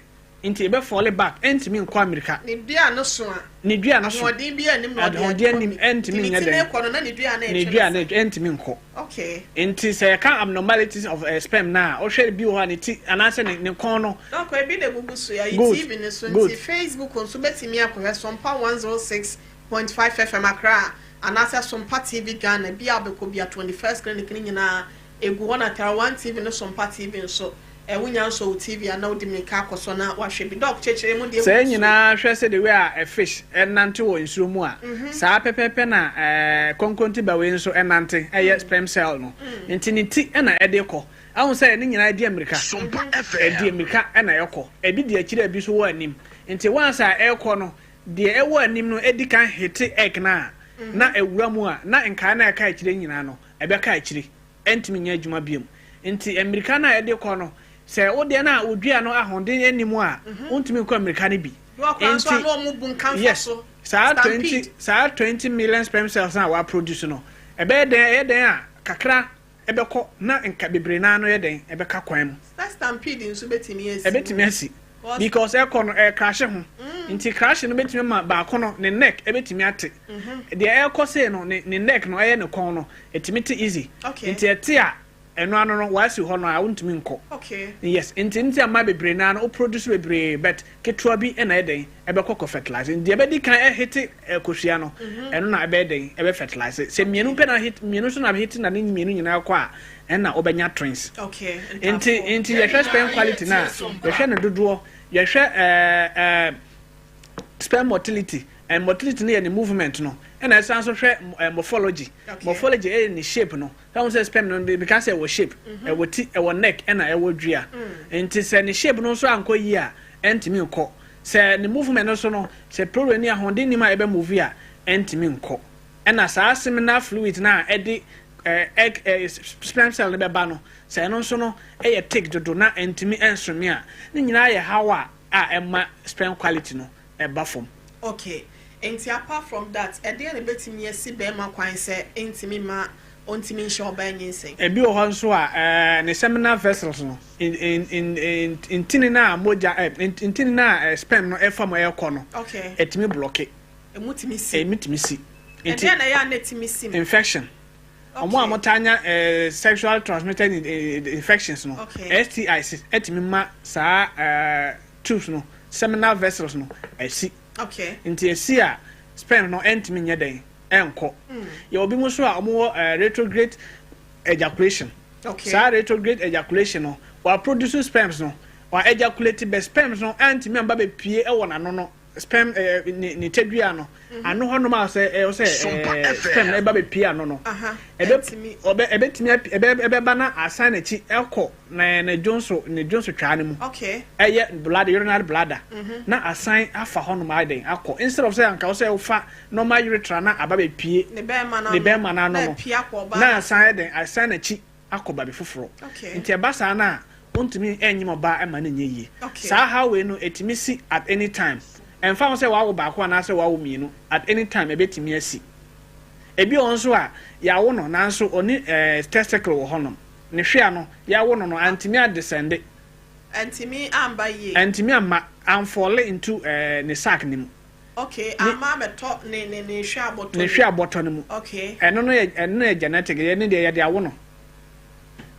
nti ebe fall back, ɛntumi nkɔ Amerika. Ne dua no so a Ne dua no so ahoɔden bi anim na ɔde ahoɔden anim, ɛntumi nti ne nyɛ ti dɛn. ne kɔ no na ne dua no Ne ɛtwe dua no no ɛntumi nkɔ. Nti sɛ yɛka abnormalities of sperm na ɔhwɛ, bi wɔ hɔ a ne ti anaasɛ ne kɔn no Dɔkɔ ebi na egugu so yɛ TV ne so. Nti Facebook nso bɛtumi akɔhwɛ Sompa 106.5 FM Accra anaasɛ Sompa TV Ghana bi a wobɛkɔ bi a 21st Clinic ne nyinaa egu hɔ, na Tara One TV ne Sompa TV nso ɛwonya nso wo TV a na wode mirika akɔ so na wahwɛ bi. Doc, kyerɛkyerɛ mu deɛ sɛ egugu so. Nyinaa hwɛ sɛ the way a fish ɛnante wɔ nsuo mu a, saa pɛpɛɛpɛ na konkonti ba wei nso ɛnante, ɛyɛ sperm cell no. Nti ne ti ɛna ɛde kɔ ahu sɛ ne nyinaa ɛdi amirika. Sompa ɛdi FM. Amirika ɛna ɛkɔ, ebi di akyire, ebi nso wɔ anim. Nti once a ɛrekɔ no, deɛ ɛwɔ anim no edi kan hit egg na na ewura mu a, na nkae na ɛka akyire nyinaa no ɛbɛka akyire, ɛntumi nyɛ adwuma biom. Nti mmirika no a ɛde kɔ no, sɛ wodeɛ no a wodua no ahoɔden anim a, wontumi nkɔ mmirika no bi. Bi wɔ koraa nso a na ɔmo bu nka nfa so saa stampede. 20, saa 20 million sperm cells a wɔaproduce no, ɛbɛyɛ dɛn, ɛyɛ dɛn a kakra ɛbɛkɔ na nka bebree naa no yɛ dɛn ɛbɛka kwan mu. Sɛ stampede nso bɛtumi asi. Ɛbɛtumi asi because ɛkɔ no ɛcrash ho. Nti crash no bɛtumi ma baako no ne neck ɛbɛtumi ate. Deɛ ɛrekɔ sei no, ne neck no, ɛyɛ ne kɔn no, ɛtumi te easy. Nti ɛte a, ɛno ano no wasi hɔ no a wontumi nkɔ. Yes, nti ama bebree naa no o produce bebree, but ketewa bi ɛna ɛdɛn ɛbɛkɔ kɔ fertilize. Nti deɛ ɛbɛdi kan ɛhit kosua no, ɛno na ɛbɛyɛ dɛn ɛbɛ fertilize. Sɛ mmienu pɛ na hit, mmienu nso na hit na ne mmienu nyinaa kɔ a, ɛna wobɛnya twins. Nti yɛhwɛ sperm quality na yɛhwɛ ne dodoɔ, yɛhwɛ ɛɛ ɛɛ sperm motility, and motility no yɛ ne movement no, ɛna ɛsan so hwɛ morphology. Morphology ɛyɛ ne shape no. Sɛ wɔn sɛ sperm no bi ka sɛ ɛwɔ shape, ɛwɔ ti, ɛwɔ neck, ɛna ɛwɔ dua. Nti sɛ ne shape no nso ankɔ yie a, ɛntumi nkɔ. Sɛ ne movement no so no, sɛ problem ni, ahoɔden nim a ɛbɛ move a, ɛntumi nkɔ. Ɛna saa seminal fluid na ɛde egg sperm cell no bɛba no, sɛ ɛno nso no ɛyɛ thick dodo na ɛntumi ɛnsome a, ne nyinaa yɛ haw a ɛma sperm quality no ɛba fam. Okay, nti apart from that, ɛdeɛ na ebɛtumi asi bɛrima kwan sɛ ntumi ma ɔntumi nhyɛ ɔbaa nyinsɛn? Ebi wɔ hɔ nso a ne seminal vessels no, ntini na mogya ntini na sperm no ɛfa mu ɛrekɔ no, ɛtumi block. Emu tumi si? Emu tumi si. Ɛdeɛ na ɛyɛ a na ɛtumi si mu? Infection. Ɔmo a wɔtaa nya sexual transmitted infections no, STIs, ɛtumi ma saa tubes no, seminal vessels no, ɛsi. Nti esi a, sperm no ɛntumi nyɛ dɛn ɛnkɔ. Yɛ obi mu nso a ɔmo wɔ retrograde ejaculation. Saa retrograde ejaculation no, wa produce sperms no, wa ejaculate bɛ sperms no ɛntumi amba bepie ɛwɔ n'ano no, sperm ne tadua no ano hɔnom a sɛ ɛwɔ sɛ sperm no ɛba bepie ano no, ɛbɛ ɔbɛ ɛbɛtumi ɛbɛ ɛbɛba na asan n'akyi ɛkɔ na ne dwonso twaa no mu, ɛyɛ bladder, urinary bladder, na asan afa hɔnom ayɛ dɛn akɔ, instead of sɛ anka sɛ wofa normal urethra na aba bepie ne bɛrima ne bɛrima n'ano na no, apue akɔ ɔbaa na asan yɛ dɛn asan n'akyi akɔ baabi foforɔ. Nti ɛba saa no a, wontumi ɛnyim ɔbaa ɛma no nyɛ yie. Saa hawway no ɛtumi si at any time, ɛmfa ho sɛ wawo baako anaasɛ wawo mmienu. At any time ɛbɛtumi asi. Ebi wɔ nso a yɛawo no nanso ɔne testicle wɔ hɔnom, ne hwea no, yɛawo no antumi adescend. Ntumi amba yie. Antumi amma amfall into ne sac ne mu. Okay, ama abɛtɔ ne hwɛ abɔtɔ. Ne hwɛ abɔtɔ no mu. Ɛno no yɛ, ɛno no yɛ genetic. Yɛ ne deɛ, yɛde awo no.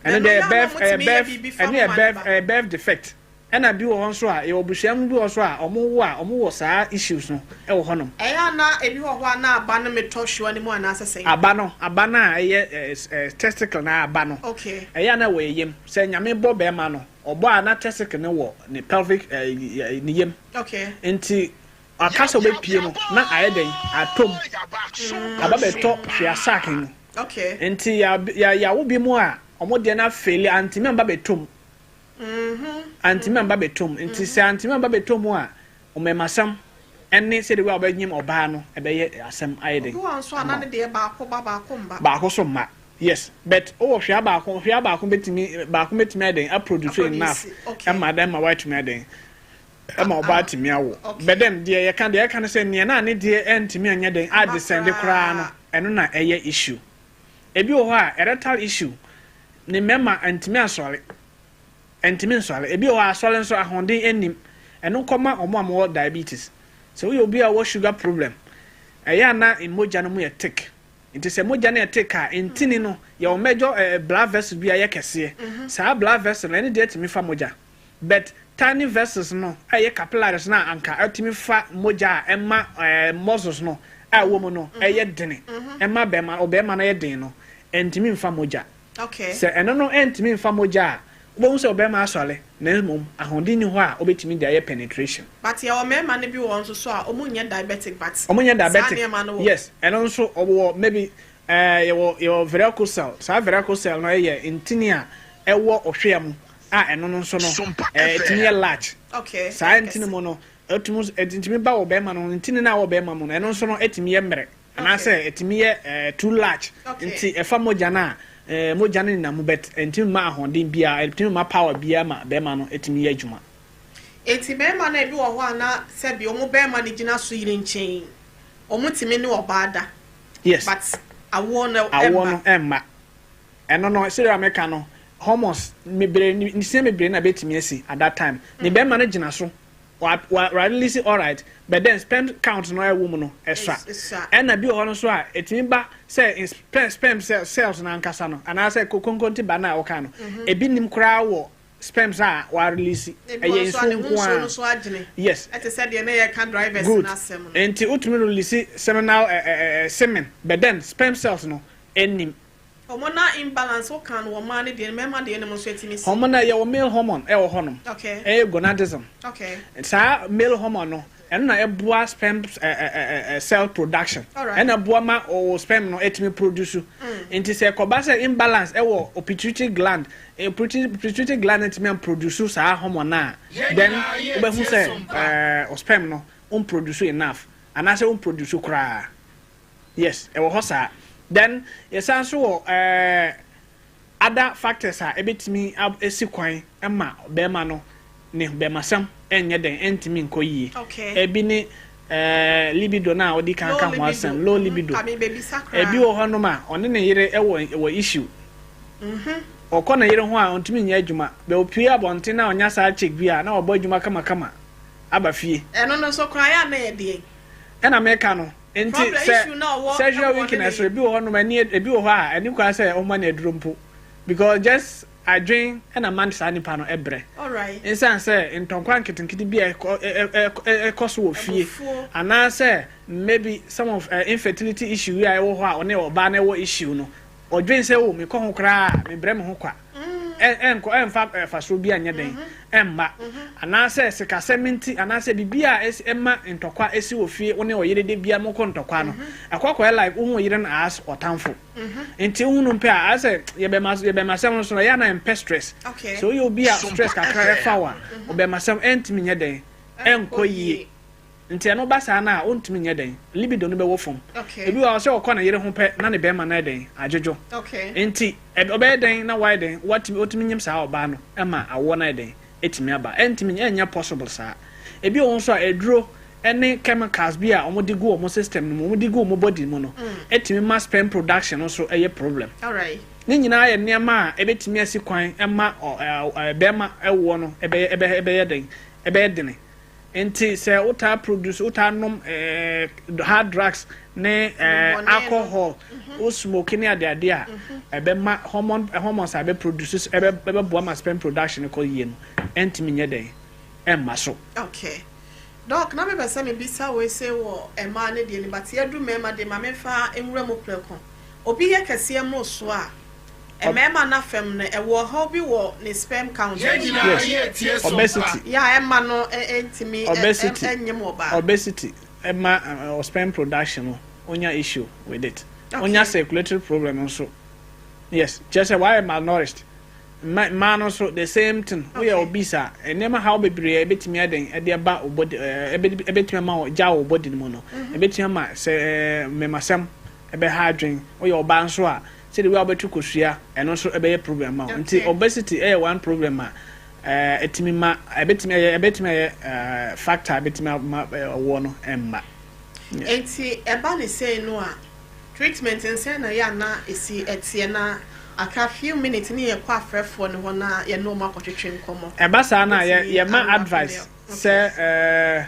Ɛno deɛ yɛ birth, ɛyɛ birth, ɛno yɛ birth, ɛyɛ birth defect. Ɛna bi wɔ hɔ nso a, yɛwɔ busua mu bi wɔ so a, ɔmo wo a, ɔmo wɔ saa issues no ɛwɔ hɔnom. Ɛyɛ ana ebi wɔ hɔ a na aba no metɔ hwewa no mu anaasɛ sɛn? Aba no a ɛyɛ ɛɛ ɛɛ testicle na aba no. Ɛyɛ ana wɔ yam sɛ Nyame bɔ bɛrima no, ɔbɔ a, na testicle no wɔ ne pelvic ne yam. Nti aka sɛ ɔbɛpie no na ayɛ dɛn atom aba bɛtɔ hwea sac mu. Nti yàwó bi mu a, ɔmo deɛ no afail, antimi amba bɛtom. Antimi amba bɛtom. Nti sɛ antimi amba bɛtom mu a, ɔmɛmasɛm ɛne sɛde wo a ɔbɛnyim ɔbaa no ɛbɛyɛ asɛm ayɛ den. Obi wɔ nso a na ne deɛ baako ba, baako mba. Baako so mma, yes, but wowɔ hwea baako, hwea baako bɛtumi ayɛ den aproduce enough ɛma dɛn ma woatumi ayɛ den ɛma ɔbaa tumi awo. But then deɛ yɛka no sɛ nea na ne deɛ ɛntumi anyɛ den adescend koraa no, ɛno na ɛyɛ issue. Ebi wɔ hɔ a, erectile issue, ne mmarima ntumi asɔre, ntumi nsɔre. Ebi wɔ hɔ a, asɔre nso ahoɔden anim. Ɛno nkɔma ɔmo a wɔwɔ diabetes. Sɛ woyɛ obi a wɔwɔ sugar problem, ɛyɛ ana mogya no mu yɛ thick. Nti sɛ mogya no yɛ thick a, ntini no yɛwɔ major blood vessel bi a ɛyɛ kɛseɛ. Saa blood vessel no, ɛne deɛ tumi fa mogya, but tiny vessels no a ɛyɛ capillaries na anka ɛtumi fa mogya a ɛma muscles no a ɛwɔ mu no ɛyɛ dene, ɛma bɛrima, ɔbɛrima no yɛ den no, ɛntumi nfa mogya. Sɛ ɛno no ɛntumi nfa mogya a, wobɛhu sɛ ɔbɛrima asɔre na mmom ahoɔden ni hɔ a wobɛtumi de ayɛ penetration. But yɛwɔ mmarima no bi wɔ nso so a ɔmo nyɛ diabetic, but ɔmo nyɛ diabetic. Saa nneɛma no wɔ. Yes, ɛno nso ɔwɔ maybe yɛwɔ varicocele. Saa varicocele no yɛ ntini a ɛwɔ ɔhwea mu a ɛno no nso no ɛtumi yɛ large. Saa ntini mu no ɛtumi ɛtumi ba wɔ bɛrima no, ntini no a wɔ bɛrima mu no, ɛno nso no ɛtumi yɛ mmerɛ anaasɛ ɛtumi yɛ too large. Nti ɛfa mogya no a, mogya no nenam mu, but ɛntumi ma ahoɔden biara, ɛtumi ma power biara ma bɛrima no ɛtumi yɛ adwuma. Eti bɛrima no, ebi wɔ hɔ a na sɛbi ɔmo bɛrima no gyina so yiri nkyɛn, ɔmo tumi ne ɔbaa da. But awoɔ no awoɔ no ɛmma. Ɛno no, sɛdeɛ meka no, hormones bebree, nsia bebree na bɛtumi asi at that time. Ne bɛrima no gyina so wa release, alright, but then sperm count no ɛwɔ mu no ɛsua. Ɛna bi wɔ hɔ no nso a, ɛtumi ba sɛ sperm cells no ankasa no anaasɛ konkonti ba no a wɔka no, ebi nim koraa wɔ sperms a wa release, ɛyɛ nsuo nko a. Yes. Ɛte sɛ deɛ ne yɛ ka drivers. Good, nti wotumi release seminal semen, but then sperm cells no ɛnim. Hormonal imbalance wo kan wɔ mmaa ne deɛ, mmarima deɛ no mu nso etimi si. Hormonal, yɛ wɔ male hormone ɛwɔ hɔnom. Ɛyɛ gonadism. Saa male hormone no, ɛno na ɛboa sperm cell production. Ɛna ɛboa ma ɔwɔ sperm no ɛtumi produce. Nti sɛ ɛkɔba sɛ imbalance ɛwɔ pituitary gland, pituitary gland ɛtumi produce saa hormone na, then wobɛhu sɛ sperm no ɔmproduce enough anaasɛ ɔmproduce koraa. Yes, ɛwɔ hɔ saa. Then yɛsan so wɔ other factors a ebetumi esi kwan ma bɛrima no ne bɛrmasɛm ɛnyɛ dɛn, ɛntumi nkɔ yie. Ebi ne libido na ɔdi kan ka ho asɛm, low libido. Ebi wɔ hɔnom a ɔne ne yere ɛwɔ wɔ issue. Ɔkɔ ne yere ho a, ɔntumi nyɛ adwuma. Bɛ opue abɔnten na ɔnya saa chick bi a, na ɔbɔ adwuma kamakama aba fie. Ɛno no nso koraa yɛ ana yɛ deɛ? Ɛna meka no, nti sɛ sexual weakness, ebi wɔ hɔnom, ɛni ebi wɔ hɔ a, ɛni kwan sɛ ɔma no aduro mpo, because just adwen ɛna man saa nipa no ɛbrɛ. Nsan sɛ ntɔnkwa nketenkete bi a ɛkɔ so wɔ fie anaasɛ maybe some of infertility issue yi a ɛwɔ hɔ a, ɔne ɔbaa no ɛwɔ issue no, ɔdwen sɛ, o, mekɔ ho koraa, mebrɛ me ho kwa, ɛnkɔ ɛnfa ɛfasoɔ bi anyɛ den ɛmma, anaasɛ sikasɛm nti, anaasɛ biribi a ɛma ntɔkwa esi wɔ fie, wo ne ɔyere de bia mokɔ ntɔkwa no, ɛkɔ akɔyɛ like wohu ɔyere no as ɔtamfo. Nti wohu no mpɛ a, asɛ yɛbɛma sɛm no so no, ɛyɛ ana mpɛ stress. So woyɛ obi a stress kakra ɛfa wo a, ɔbɛma sɛm ɛntumi nyɛ den ɛnkɔ yie. Nti ɛno ba saa no a, ɔntumi nyɛ den, libido no bɛwɔ fam. Ebi wɔ sɛ ɔkɔ ne yere ho pɛ na ne bɛrima no yɛ den adwodwo. Nti ɔbɛyɛ den na wayɛ den watumi ɔtumi nyim saa ɔbaa no ɛma awoɔ no ayɛ den ɛtumi aba, ɛntumi ɛnyɛ possible saa. Ebi wɔ nso a, aduro ɛne chemicals bi a wɔde gu wɔn system no mu, wɔde gu wɔn body mu no, ɛtumi ma sperm production nso ɛyɛ problem. Ne nyinaa yɛ nneɛma a ɛbɛtumi asi kwan ɛma ɔ ɛɛ bɛrima ɛwoɔ no ɛbɛyɛ den, ɛbɛyɛ dene. Nti sɛ wotaa produce, wotaa nom hard drugs ne alcohol, wo smoke ne adeade a, ɛbɛma hormone hormones a ɛbɛ produce ɛbɛ ɛbɛboa ma sperm production kɔ yie no ɛntumi nyɛ dɛn ɛmma so. Okay. Doc, na mepɛ sɛ mebisa wei se wɔ mmaa no deɛ ni, but yɛadu mmarima deɛ ma memfa nwura mu prɛko. Obi yɛ kɛseɛ mmoroso a, mmarima no afam no, ɛwɔ ɔhaw bi wɔ ne sperm count ho? Yes, obesity. Yɛ a ɛmma no ntumi Obesity. nyem ɔbaa. Obesity ɛma sperm production no onya issue with it. Onya circulatory problem nso. Yes, kyerɛ sɛ wayɛ malnourished. Mmaa no nso the same thing. Woyɛ obese a, nneɛma haw bebree a ebetumi aden ɛde aba wo body ɛɛ ebetumi ama wo gya wo body no mu no. Ebetumi ama sɛ mmɛmasɛm ɛbɛha adwen. Woyɛ ɔbaa nso a, sɛdeɛ wo a wobɛto kosua ɛno nso ɛbɛyɛ problem ma wo. Nti obesity ɛyɛ one problem a ɛtumi ma ɛbɛtumi ɛyɛ ɛbɛtumi ayɛ factor a ɛbɛtumi ama ɔwoɔ no ɛmma. Nti ɛba ne sei no a, treatment nsɛn na yɛ ana esi ɛteɛ na aka few minutes ne yɛkɔ afrɛfoɔ no hɔ na yɛne wɔn akɔtwetwe nkɔmmɔ. Ɛba saa na yɛ yɛma advice sɛ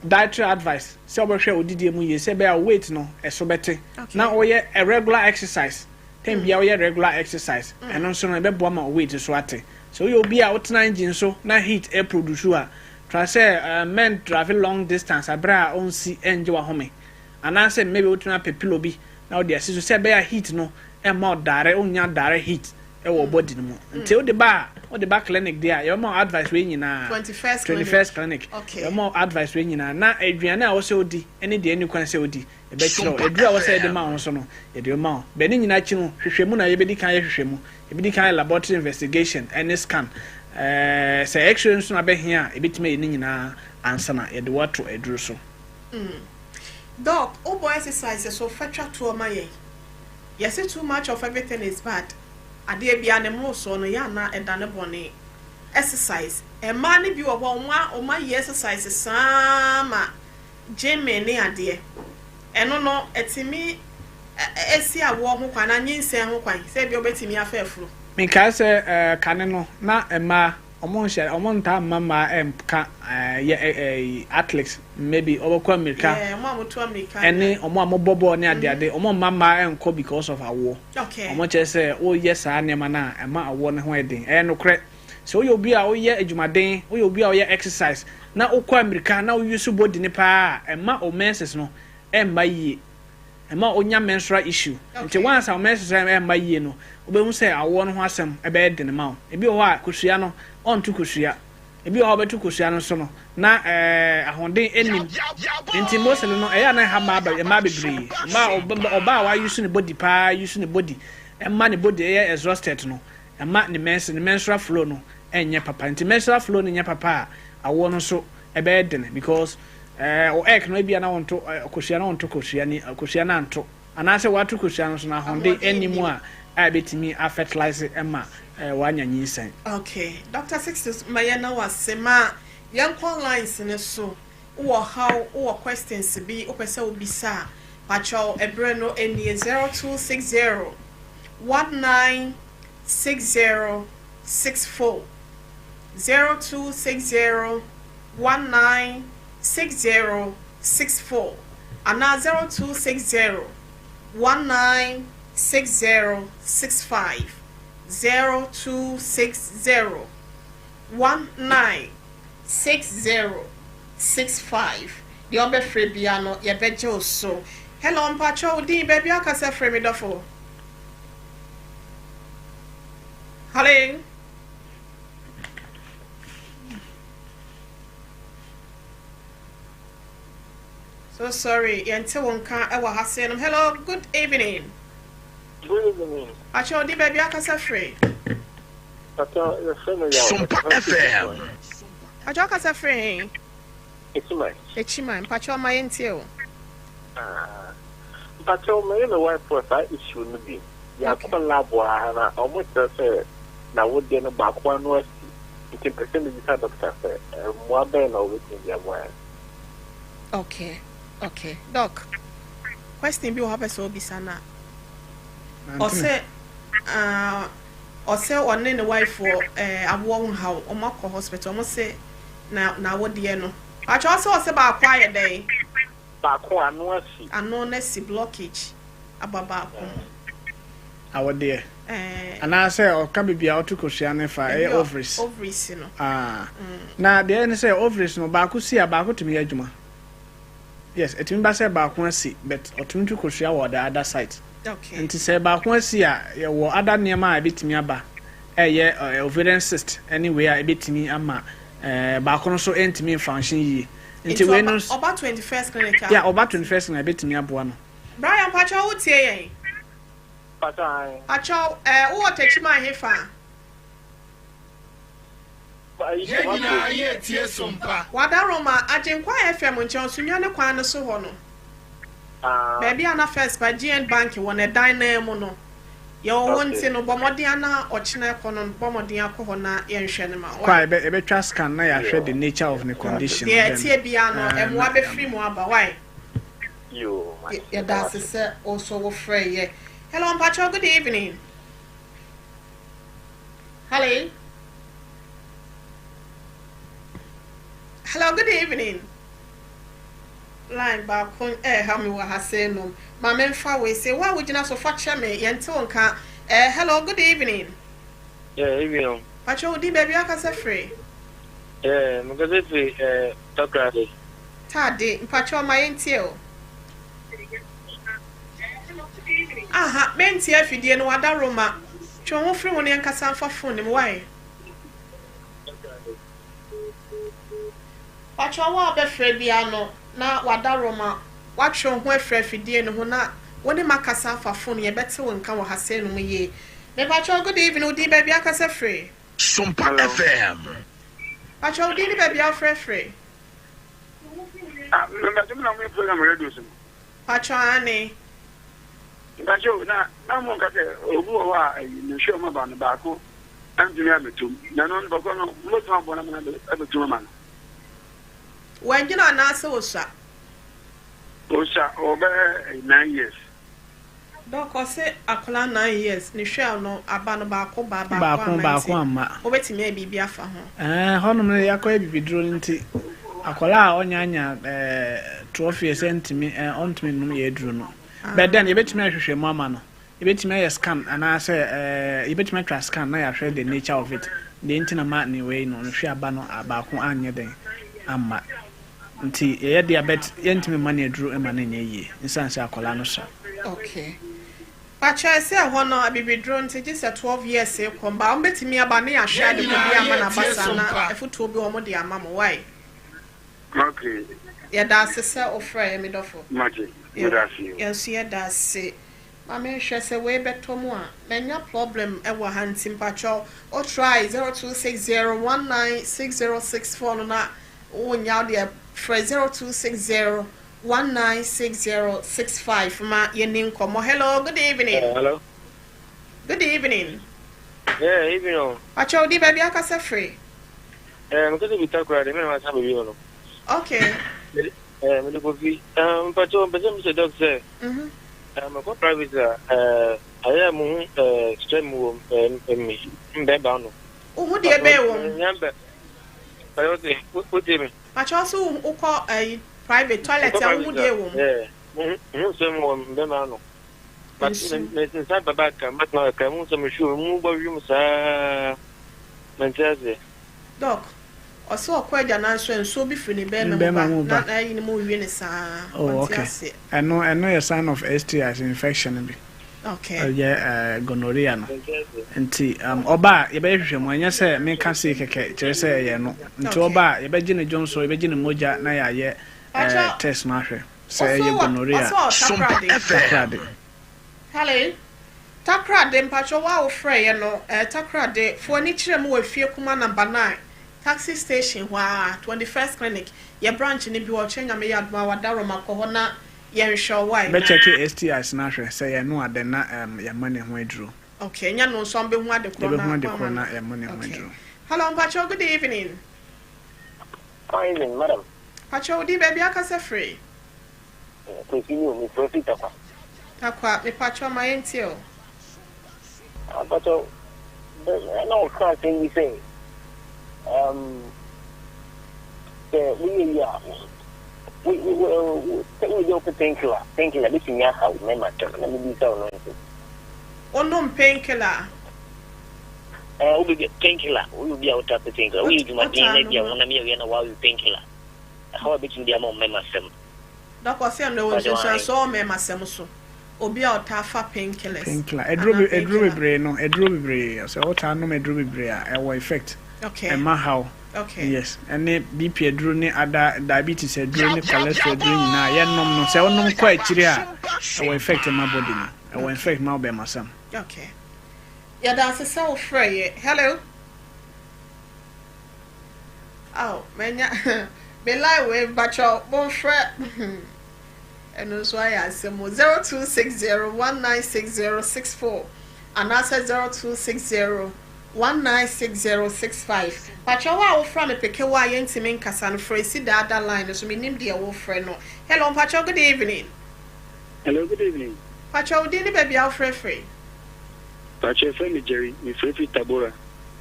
dietary advice sɛ ɔbɛhwɛ odidie mu yie sɛ ɛbɛyɛ a weight no ɛso bɛte na ɔyɛ a regular exercise time bia ɔyɛ regular exercise, ɛno nso no ɛbɛboa ma weight so ate. Sɛ woyɛ obi a wotena engine so na heat ɛproduce a, try sɛ men drive long distance abere a ɔnsi ɛngye wahome, anaasɛ maybe wotumi apɛ pillow bi na wode asi so sɛ ɛbɛyɛ a heat no ɛmma ɔdare ɔnya dare heat ɛwɔ body no mu. Nti wode ba a, wode ba clinic deɛ a, yɛbɛma wo advice wei nyinaa. 21st. 21st Clinic. Yɛbɛma wo advice wei nyinaa na aduane a wɔsɛ wodi ne deɛ ɛni kwan sɛ wodi yɛbɛkyerɛ wo. Aduru a wɔsɛ yɛde ma wo nso no, yɛde ma wo. Bɛne nyinaa akyi no, hwehwɛ mu na yɛbɛdi kan yɛ hwehwɛ mu. Yɛbɛdi kan yɛ laboratory investigation ɛne scan, sɛ x-ray nso na bɛhia a, yɛbɛtumi ayɛ ne nyinaa ansa na yɛde wo ato aduru so. Doc, wobɔ exercise so fa twa toɔ ma yɛn. Yɛse too much of everything is bad. Adeɛ bia ne mmorosoɔ no yɛ ana ɛda ne bɔne. Exercise, mmaa no bi wɔ hɔ a, wɔn ayɛ exercise saa ma gyeme ne adeɛ. Ɛno no, ɛtumi esi awoɔ ho kwan na nyinsɛn ho kwan sɛ ebi wobɛtumi afa afuro? Menkae sɛ kane no na mmaa ɔmo nhyɛ, ɔmo ntaa mma mmaa ɛnka yɛ athletes, maybe ɔbɛkɔ amirika Yɛ ɔmo a moto amirika. Ɛne ɔmo a mobɔ bɔɔl ne adeade, ɔmo mma mmaa ɛnkɔ because of awoɔ. Ɔmo kyerɛ sɛ woyɛ saa nneɛma no a, ɛma awoɔ no ho yɛ den. Ɛyɛ nokorɛ sɛ woyɛ obi a woyɛ adwumaden, woyɛ obi a woyɛ exercise na wokɔ amirika na woyi so body ne paa a, ɛma o menses no ɛmma yie, ɛma onya menstrual issue. Nti once a o menses ɛmma yie no, wobɛhu sɛ awoɔ no ho asɛm ɛbɛyɛ den ma wo. Ebi wɔ hɔ a, kosua no ɔnto kosua. Ebi wɔ hɔ a, ɔbɛto kosua no so no na ahoɔden anim. Nti mostly no ɛyɛ a na ɛha mmaa mmaa bebree. Mmaa ɔbaa a wayi so ne body paa, yi so ne body ɛma ne body ɛyɛ exhausted no, ɛma ne menses ne menstrual flow no ɛnyɛ papa. Nti menstrual flow no nyɛ papa a, awoɔ no nso ɛbɛyɛ den because o egg no ebi a na wɔnto kosua na wɔnto kosua ni kosua na anto, anaasɛ wato kosua no so na ahoɔden anim a ɛbɛtumi afertilize ɛma wanya nyinsɛn. Okay, Dr Sixtus, ma yɛn na wase ma yɛnkɔ lines ne so. Wowɔ haw, wowɔ questions bi wopɛ sɛ wobisa a, pakyɛw, ɛberɛ no nie: 0260 1960 64, 0260 1960 64 anaa 0260 1960 65, 0260 1960 65. Deɛ ɔbɛfrɛ bia no, yɛbɛgye wo so. Hello, mpakyɛ wo din, baabi akasa frɛ me dɔfo. Hello. So sorry, yɛnte wo nka ɛwɔ ha sɛ nom. Hello, good evening. Good evening. Pakyɛ wo din, baabi akasa frɛ. Papa, yɛfrɛ me Yaw. Sompa FM. Pakyɛ, wokasa frɛ? Echiman. Echiman, mpakyɛ ɔma yɛntie o. Mpakyɛw, mɛyɛ me wife wɔ saa issue no bi. Yɛakɔ lab wɔ ha na ɔmo kyerɛ sɛ na wodeɛ no baako ano asi. Nti mpɛ sɛ mebisa doctor sɛ mmoa bɛn na wɔbɛtumi de aboa yɛn. Okay, doc, question bi wɔ hɔ pɛ sɛ obisa na ɔsɛ ɔsɛ ɔne ne wife wɔ awoɔ ho haw. Ɔmo akɔ hospital, ɔmo sɛ Na n'awodeɛ no. Pakyɛ ɔse ɔse baako ayɛ dɛn? Baako ano asi. Ano no asi blockage aba baako mu. Awodeɛ. Ɛɛ. Anaasɛ ɔka baabi a ɔto kosua no fa, ɛyɛ ovaries. Ovaries no. Ah. Na deɛ ɛyɛ ne sɛ ovaries no baako si a baako tumi yɛ adwuma. Yes, ɛtumi ba sɛ baako asi but ɔtumi to kosua wɔ the other side. Okay. Nti sɛ baako asi a yɛwɔ other nneɛma a ɛbɛtumi aba ɛyɛ ovarian cyst ɛne wei a ɛbɛtumi ama baako no nso ɛntumi nfunction yie. Nti wei no. Ɔba 21st clinic a. Yeah, ɔba 21st clinic a ɛbɛtumi aboa no. Brian mpakyɛw wo tie yɛn? Mpakyɛw ae. Mpakyɛw eh wo wɔ Techiman he fa? Yɛn nyinaa yɛ tie so mpa. Wadaroma, Agyenkwa FM nkyɛn Sunyani kwan no so hɔ no. Baabi a na First ba GN Bank wɔ no ɛdan no ara mu no. Yɛwɔ hɔ nti no bɔ mmɔden ara na ɔkyena ɛkɔ no bɔ mmɔden akɔ hɔ na yɛnhwɛ no ma wo. Kɔ a yɛbɛtwa scan na yɛahwɛ the nature of ne condition no Deɛ then ɛteɛ biara no na mmoa bɛfiri mu aba wai. Yoo mate Yɛda ase sɛ wo nso wo frɛ yɛ. Hello mpakyɛw good evening. Hello. Hello good evening. Line baako ɛɛha me wɔ ha sei nom. Ma me nfa wei sei. Wo a wogyina so fa kyɛ me yɛnte wo nka. Eh, hello good evening. Yeah, evening o. Pakyɛ wo din baabi akasa firi? Yeah, me kasa firi eh, Takoradi. Tade, mpakyɛw ma yɛntie o. Aha, mentie afidie no, wadaworoma. Twe wo ho firi ho na yɛnkasa mfa phone no mu, wai? Pakyɛw wo a wobɛfrɛ biara no na wadaworoma, woatwe wo ho afiri afidie no ho na wo ne makasa afa phone, yɛbɛte wo nka wɔ ha sei nom yie. Mepakyɛw good evening, wo din baabi akasa firi? Sompa FM. Pakyɛw wo din ne baabi a wofrɛ firi? Ah, mpakyɛ mo na mo yɛ program radio so no. Pakyɛ aane. Mpakyɛ o, na na mo nka sɛ obi wɔ hɔ a ɛyi ne hwɛ ɔmo aba no baako ɛntumi abɛtum na ɛno no bɔkɔ no mo bɛtumi aboa no ama no abɛtum ama no. Wanyini anaasɛ osua? Osua, ɔbɛyɛ 9 years. Doc ɔse akwadaa 9 years ne hwɛ no aba no baako ba baako Baako amma baako nti amma. wobɛtumi ayɛ biribi afa ho. Ɛɛ hɔnom no yɛakɔyɛ bibiduro no nti akwadaa a ɔnyanya 12 years ɛntumi ɔntumi nnom yɛ aduro no. But then yɛbɛtumi ahwehwɛ mu ama no. Yɛbɛtumi ayɛ scan anaasɛ yɛbɛtumi atwa scan na yɛahwɛ the nature of it. Deɛ nti na ma ne wei no ne hwɛ aba no baako anyɛ den amma. Nti yɛyɛ deɛ but yɛntumi mma ne aduro ma no nyɛ yie nsiane sɛ akwadaa no sa. Okay. Pakyɛ sɛ ɛhɔ no abibiduro nti gye sɛ 12 years kɔ mba wɔn bɛtumi aba ne yɛahwɛ Yɛn ade ko nyinaa bi ama yɛ n'aba tie saa so na mpa. afutuo bi wɔn de ama mo wai. Okay. Yɛda ase sɛ wofrɛ yɛ me dɔfo. Mate, meda ase o. Yɛn nso yɛda ase. Ma menhwɛ sɛ wei bɛtɔ mu a manya problem ɛwɔ ha nti mpakyɛw o try 0260196064 no na wonya wo deɛ frɛ 0260196065 ma yɛni nkɔmmɔ. Hello, good evening. Hello. Good evening. Yeah, evening o. Pakyɛw di baabi akasa firi? Eh, me kasa bi Takoradi, me na ma sa baabi hɔ no. Okay. Eh, me de kofi. Eh, mpakyɛw mpɛ sɛ mesɛ doc sɛ eh, mekɔ private a, eh, ayɛ a muhu eh, stress mu wɔ eh, me mbɛɛba no. Wohu deɛ bɛɛ wɔ mu? Nya bɛ. Pakyɛw sɛ, wotie me? Pakyɛw so wokɔ private toilet a wohu deɛ wɔ mu? Eh, muhu sɛ mu wɔ mbɛɛma no. But Nsu. me nsa baba ka, mɛtena ka, muhu sɛ mehwɛ mu bɔ wiem saa. Mente ase. Doc, ɔsɛ ɔkɔ agya nanso nsuo bi firi ne bɛrima mu Bɛrima mu ba ba. na ayi ne mu wie ne saa. Oh, Ɔnte okay. aseɛ. Ɛno yɛ sign of STIs infection bi. Ɛyɛ gonorrhea no. Mente ase. Nti ɔba a yɛbɛyɛ hwehwɛ mu ɛnyɛ sɛ meka sei kɛkɛ kyerɛ sɛ ɛyɛ no. Nti ɔba a yɛbɛgye ne dwonso, yɛbɛgye ne mogya na yɛayɛ test no ahwɛ sɛ ɛyɛ gonorrhea. Ɔsɛ wɔ Sompa Takoradi. FM. Takoradi. Hello. Takoradi mpakyɛw wo a wofrɛ yɛ no Takoradi fo ani kyerɛ mu wɔ efie kuma number 9 taxi station hɔ a 21st clinic yɛ branch ne bi wɔ ɔkyerɛ Nyame yɛ adom a wadaroma kɔ hɔ na yɛnhwɛ wo wae. Bɛkyɛke STIs no ahwɛ sɛ ɛyɛ no a then na yɛama ne ho aduro. Okay, ɛnyɛ no nso ambɛhu ade korɔ na Yɛbɛhu ade wama korɔ na no. yɛama ne ho Okay. aduro. Hello mpakyɛw good evening. Fine evening, madam. Pakyɛw wo din baabi akasa firi? Kwesi ni o, mefrɛ fi Takwa. Takwa, mepakyɛw ma yɛntie o. Mpakyɛw, na ɔka asɛm bi sɛ, Sɛ woyɛ yi a, wo wo wo sɛ woyɛ bi a wopɛ painkiller, painkiller bɛtumi aha wo mmarima tɛm na mebisa wo no nso. Wonom painkiller a? Ɛɛ wobɛ bi painkiller, woyɛ obi a wotaa pɛ painkiller, woyɛ adwumaden na Wotaa ebi a nom a? honam yɛ wo ya na woawe painkiller, ɛhaw a ɛbɛtumi de ama wo mmarima sɛm. Dɔkɔ sɛ ɛno ɛwɔ Mpakyɛw ae. nsunsuansoɔ wɔ mmarima sɛm so, obi a ɔtaa fa painkillers Painkiller, aduro anaa be aduro painkiller. bebree no, aduro bebree, sɛ wotaa nom aduro bebree a, ɛwɔ effect, Okay, ɛma haw. okay. Yes, ɛne BP aduro ne ada diabetes aduro ne cholesterol aduro nyinaa yɛnom no, sɛ wonom kɔ akyiri a, ɛwɔ effect ma body no, ɛwɔ effect ma wo bɛrmasɛm. Okay. Yɛda ase sɛ wofrɛ yɛ. Hello. Aw, manya me line wei mpakyɛw momfrɛ ɛno nso ayɛ asɛm o. 0260196064 anaasɛ 0260196065. Pakyɛw wo a wofrɛ me peke wo a yɛntumi nkasa no frɛ si daada line no so menim deɛ wofrɛ no. Hello mpakyɛw good evening. Hello, good evening. Pakyɛw wo din ne baabi a wofrɛ firi? Pakyɛ yɛfrɛ me Jerry, mefrɛ firi Tabora.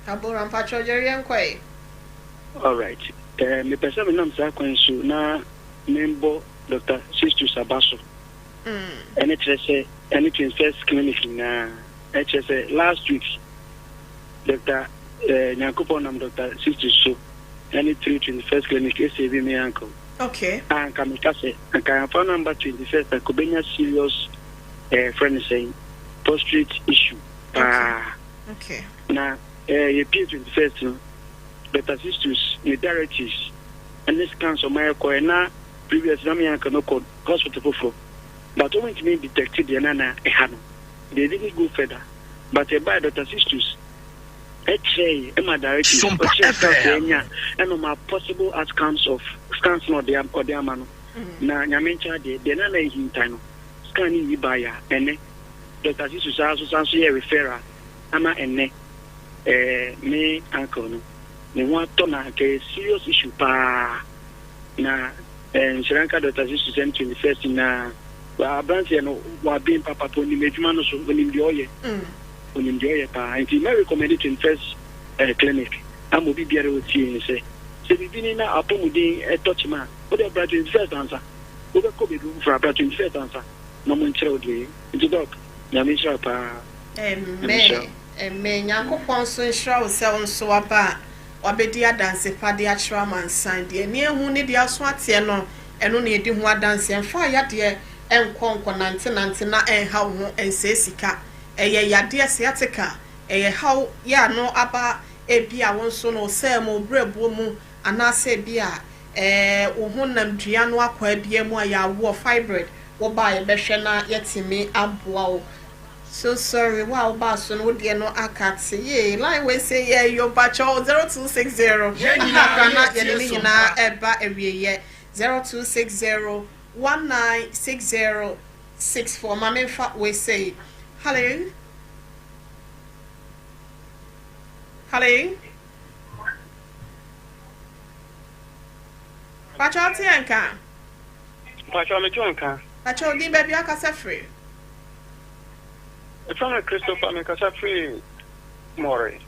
Tabora, mpakyɛw Jerry yɛnkɔ ɛ. Alright, eh, mepɛ sɛ menam saa kwan yi so na membɔ Doctor Sistus aba so. Ɛne kyerɛ sɛ, ɛne Twins First Clinic nyinaa, ɛkyerɛ sɛ last week, Doctor, eh, Nyankopɔn nam Doctor Sistus so ɛne through Twins First Clinic ɛsave me uncle. Okay. A anka meka sɛ, anka yɛamfa no amba 21st anka obenya serious eh, frɛ no sɛn, prostrate issue paa. Okay. Na eh, yɛpie 21st no, Doctor Sistus ne directives ne scans ɔma yɛkɔɛ na previous na me uncle no kɔ hospital foforɔ but ɔmo ntumi detect deɛ na na ɛha no, they didn't go further but ɛbaɛ Doctor Sistus ɛkyerɛe ɛma directives, Sompa ɔkyerɛɛ scans FM. yɛnya ɛna ɔma possible outcomes of scans na ɔde ɔde ama no na Nyame nkyɛ adeɛ deɛ na na ɛhintan no scan no yi baeɛ a ɛnɛ Doctor Sistus saa nso san so yɛɛ referral ama ɛnɛ ɛɛ me uncle no ne ho atɔ na anka ɛyɛ serious issue paa na ɛɛ nhyira nka Doctor Sistus ɛne 21st nyinaa aberanteɛ no waben papapa onim adwuma no so onim deɛ ɔyɛ onim deɛ ɔyɛ paa nti mɛ recommend 21st eh, clinic ama obi biara otie ne sɛ sɛ biribi ni na apɔmuden ɛtɔ kyema a wode bra 21st ansa wobɛkɔ baabi foforɔ a bra 21st ansa na ɔmo nkyerɛ wo deɛ ɛyɛ nti doc Nyame nhyira wo paa Nyame nhyira Amen amen Nyankopɔn nso nhyira wo sɛ wo nso waba a wabɛdi adanse pa de akyerɛ amansan. Deɛ ani ahu ne deɛ aso ateɛ no, ɛno na yɛdi ho adanseɛ. Mfa yadeɛ nkɔ nkɔnantenante na ɛnha wo ho nsɛe sika. Ɛyɛ yadeɛ, sciatica, ɛyɛ haw yɛ ano aba ebia wo nso no wo sɛɛ mu, wo berɛboɔ mu anaasɛ ebia ɛɛ wo honam dua no akwaa biara mu a yɛawoɔ, fibroid, woba a yɛbɛhwɛ na yɛatumi aboa wo. So sorry wo a wobaa so no wo deɛ no aka te yee line wei se yɛ yo mpakyɛw 0260 Yɛn aka nyinaa akra na yɛretie yɛde ne Sompa. nyinaa ɛba awieyɛ 0260 1960 64 ma memfa wei sei hello hello mpakyɛw te yɛn nka. Mpakyɛw mete wo nka. Mpakyɛw din baabi akasa firi. Efrɛ me Christopher me kasa firi Mɔre.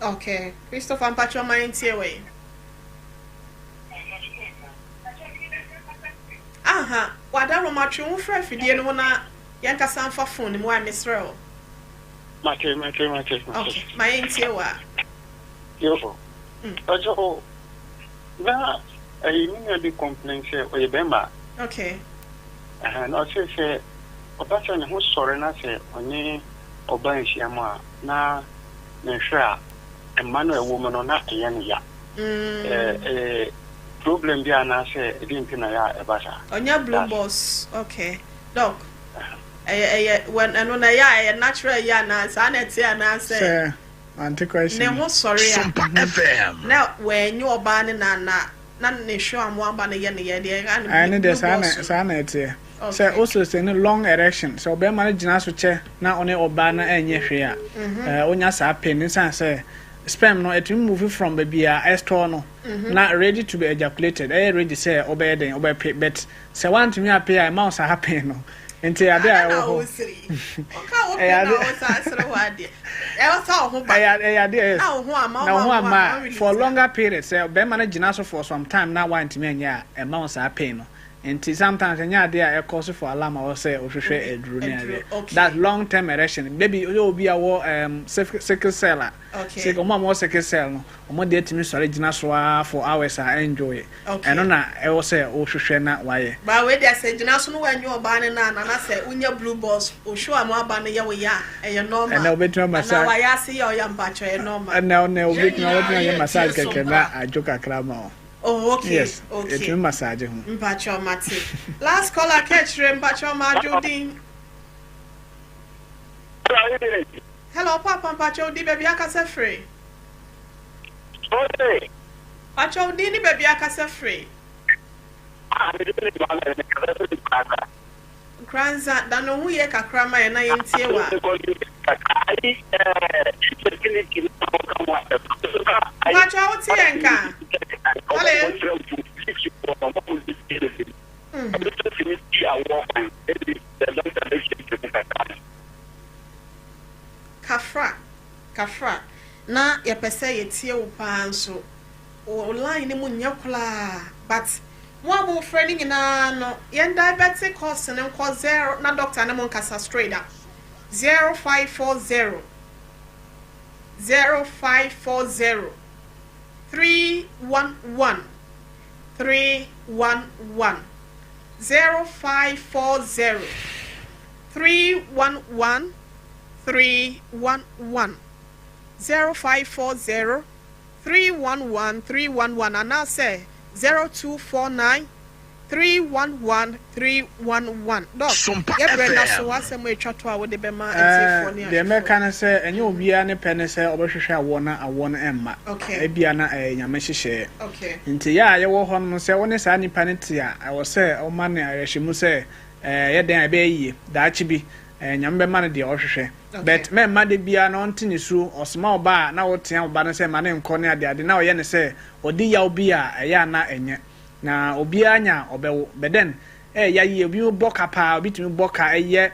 Ok Christopher mpakyɛw ma yɛntie wei. Aha wadaroma twe wo frɛ afidie no ho na yɛnkasa mfa phone no mu wai mesrɛ wo. Mate mate mate mate. Ok ma yɛntie wo a. Yo mpakyɛw na ɛyi me nua bi complain sɛ ɔyɛ bɛrima. Ok. Ɛhɛn na ɔse sɛ ɔba sɛ ne ho sɔre na sɛ ɔne ɔbaa nhyia mu a na ne nhwɛ a mma no a ɛwɔ mu no na ɛyɛ no ya. Ɛyɛ problem bi anaasɛ ɛdeɛn nti na ɛyɛ a ɛba saa? Ɔnyɛ blue That's. boss ok doc ɛyɛ ɛyɛ wɛn ɛno na ɛyɛ a ɛyɛ natural ɛyɛ anaa saa na ɛte anaa sɛ Sɛ mante question ne no. ho sɔre a Sompa FM. na wɛnye ɔbaa ne na na na ne hwɛ a moaba no yɛ ne yɛ deɛ ɛyɛ a Ɛno ne deɛ blue saa na boss no saa na ɛteɛ. Sɛ ok wo sustain long erection, sɛ ɔbarima no gyina so kyɛ na ɔne ɔbaa no ɛnyɛ hwee a, ɛɛ wonya saa pain no esiane sɛ sperm no ɛtumi move from baabi a ɛstore no na ready to be ejaculated, ɛyɛ ready sɛ wobɛyɛ dɛn wobɛpe but sɛ woantumi ape a ɛma wo saa pain no. Nti ade a ɛwɔ hɔ. Ɛyɛ ade a na wo ho ama for longer period, sɛ bɛrima no gyina so for some time na wantumi anyɛ a, ɛma wo saa pain no. Nti sometimes ɛnyɛ ade a ɛkɔ so for alarm a wɔsɛ wohwehwɛ aduro ne adeɛ. That long term erection, maybe yɛ obi a wɔ sickle cell a, ɔmo a wɔwɔ sickle cell no, ɔmo deɛ tumi sɔre gyina so ara for hours a ɛnjoy. Ɛno na ɛwɔ sɛ wohwehwɛ na wayɛ. Ba wei deɛ, sɛ gyina so no wanyi ɔbaa no na nana sɛ wonya blue balls ohwɛ a mo aba no yɛ wo yɛ a, ɛyɛ normal. Ɛnna wobɛtumi massage. Anaa wayɛ ase yɛ ɔyɛ mpakyɛ, ɛyɛ normal. Ɛnna wobɛtumi ayɛ massage kɛkɛ na adwo kakra ma wo. Oh, okay. Yes, yɛtumi massage ho. Mpakyɛ, mate. Last caller, kɛkyerɛ, mpakyɛ, ɔma din. Hello, Papa, mpakyɛ, wo din, baabi akasa firi? Mpakyɛ, wo din ne baabi akasa firi? Nkranza, da no ho yie kakra ma yɛ na yɛntie wa. Mpakyɛ, wo te yɛn ka? Hello. Kafra, kafra, na yɛpɛ sɛ yɛtie wo paa nso wo line no mu nyɛ koraa, but mo a mofrɛ no nyinaa no, yɛn diabetic course no nkɔ zero na doctor ne mo nkasa straight up. 0540 0540 311 311, 0540 311 311, 0540 311 311, anaasɛ 0249 311 311. Doc, yɛbrɛ na so asɛm a ɛtwa to a wode bɛma atiefoɔ ne Deɛ mɛka ne sɛ ɛnyɛ obiara ne pɛ ne sɛ ɔbɛhwehwɛ awoɔ na awoɔ no ɛmma. Ebia na ɛyɛ Nyame hyehyɛeɛ. Nti yɛ a yɛwɔ hɔ no, sɛ wo ne saa nipa no te a, ɛwɔ sɛ woma no awerɛhyɛmu sɛ ɛyɛ dɛn a ɛbɛyɛ yie daakye bi, Nyame bɛma no deɛ ɔhwehwɛ. But mɛmma da biara na ɔnte ne suo, ɔsoma wo ba a na wotea wo ba no sɛ ma ne nkɔ ne adeade na ɔyɛ no sɛ ɔdi yaw bi a ɛyɛ a na ɛnyɛ. Na obiara nya a ɔbɛwo. But then ɛyɛ ya yie, obi bɔ ka paa, obi tumi bɔ ka ɛyɛ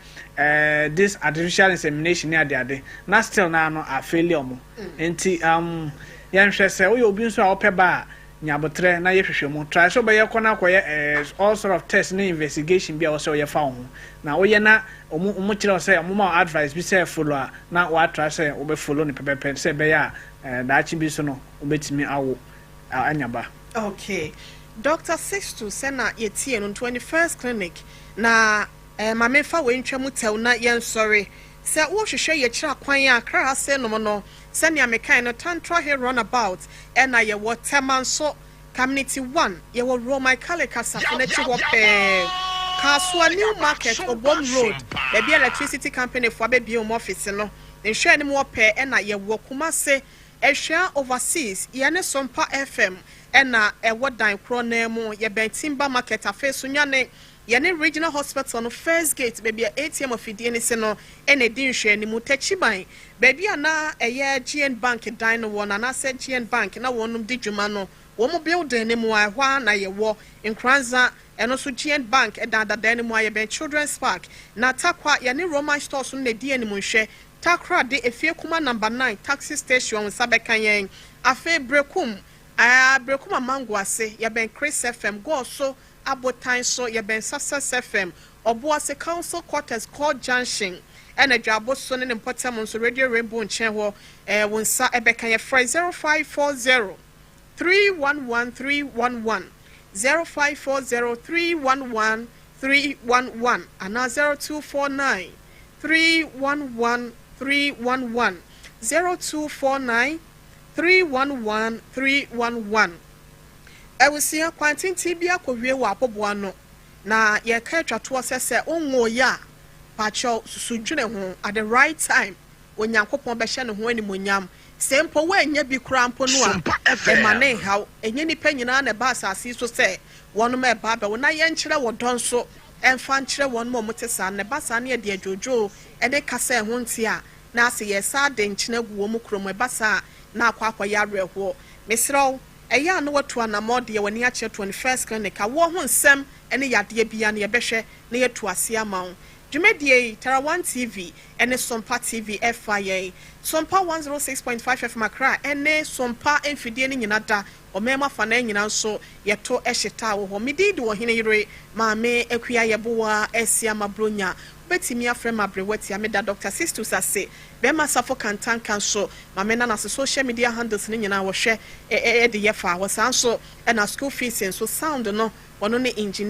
this artificial insemination ne adeade na still naa no afeeli ɔmo. Nti yɛnhwɛ, sɛ woyɛ obi nso a wopɛ ba a, nya abotrɛ na yɛ hwehwɛ mu. Try sɛ wobɛyɛ kɔ na akɔyɛ all sort of test ne investigation bi a wɔsɛ wɔyɛ fa wo ho, na woyɛ na ɔmo kyerɛ wo sɛ ɔmo ma wo advice bi sɛ follow a, na woatra sɛ wobɛ follow no pɛpɛpɛ sɛ ɛbɛyɛ a daakye bi so no wobɛtumi awo anya ba. Okay. Dr. Sixto, sɛ na yɛtie no 21st Clinic na ma memfa wei ntwa mu tɛw na yɛnsɔre. Sɛ wohwehwɛ yɛkyerɛ akwan a kra ase nom no, sɛnea mekae no, Tantra Hill Runabout ɛna yɛwɔ. Tɛma nso, Community 1, yɛwɔ Roman Catholic asafo n'akyi hɔ pɛɛ. Kasoa New Market, Obom Road, baabi electricity company fo abɛbie wɔn office no nhwɛ anim hɔ pɛɛ ɛna yɛwɔ. Kumase, Ɛhwea Overseas, yɛne Sompa FM ɛna ɛwɔ dan korɔ nan mu. Yɛbɛn Timber Market. Afei so nyane yɛne Regional Hospital no first gate, baabi a ATM afidie no si no ɛna ɛdi nhwɛ anim. Tɛkyiban, baabi a na ɛyɛ GN Bank dan no wɔ no, anaasɛ GN Bank na wɔnom di dwuma no, wɔn mu building no mu a, ɛhɔ a na yɛwɔ. Nkoranza, ɛno nso GN Bank ɛdan dadan no mu a, yɛbɛn Children's Park. Na Takwa, yɛne Roman Stores no na ɛdi anim nhwɛ. Takoradi, Efie Kuma number 9 taxi station, nsa bɛka yɛn. Afei Brekum, Brekum Amango ase, yɛbɛn Chris FM. Gɔɔso Abotan so, yɛbɛn Success FM. Ɔboase, Council Quarters, Court Junction, ɛna Dwabo so ne ne mpɔtam nso, Radio Rainbow nkyɛn hɔ, wo nsa ɛbɛka yɛ. Frɛ 0540 311 311, 0540 311 311, anaa 0249 311 311, 0249 311 311. Awusua kwan tenten bi akɔwie wɔ aboboa no na yɛka atwatoɔ sɛ wonwoyɛ a, pakyɛw, susu dwene ho. At the right time, Onyankopɔn bɛhyɛ ne ho animonyam. Sɛ mpo woanya bi koraa mpo no a, ɛma ne nhaw. Ɛnyɛ nnipa nyinaa na ɛba asase yi so sɛ wɔnom ɛba abɛwo, na yɛnkyerɛ wɔ dɔ nso ɛmfa nkyerɛ wɔn ma ɔmo te saa no. Na ɛba saa ne yɛde adwodwoo ɛne kasa ɛho nte a, na ase yɛsa de nkyene agu wɔn mu kurom. Ɛba saa na akɔ akɔyɛ awerɛhoɔ. Mesrɛ wo, ɛyɛ a na watu anammɔ deɛ w'ani akyerɛ 21st Clinic. Awoɔ ho nsɛm ne yadeɛ bia no, yɛbɛhwɛ na yɛatu ase ama wo. Dwumadie yi, Tara One TV ɛne Sompa TV ɛfa yɛn Sompa 106.5 FM Accra ɛne Sompa mfidie no nyina da ɔmɛɛma fa na nyina nso yɛto ɛhyeta wɔ hɔ. Medi de wɔ hene yere Maame Akua Yɛboa Asiama Bronya. Wobɛtumi afrɛ ma aberewa tia. Meda Dr Sistus ase, bɛrima Safo Kantanka nso maame nana ase. Social media handles no nyinaa wɔhwɛ ɛde yɛ fa wɔ saa nso, ɛna school fees nso, sound no, ɔno ne engineer.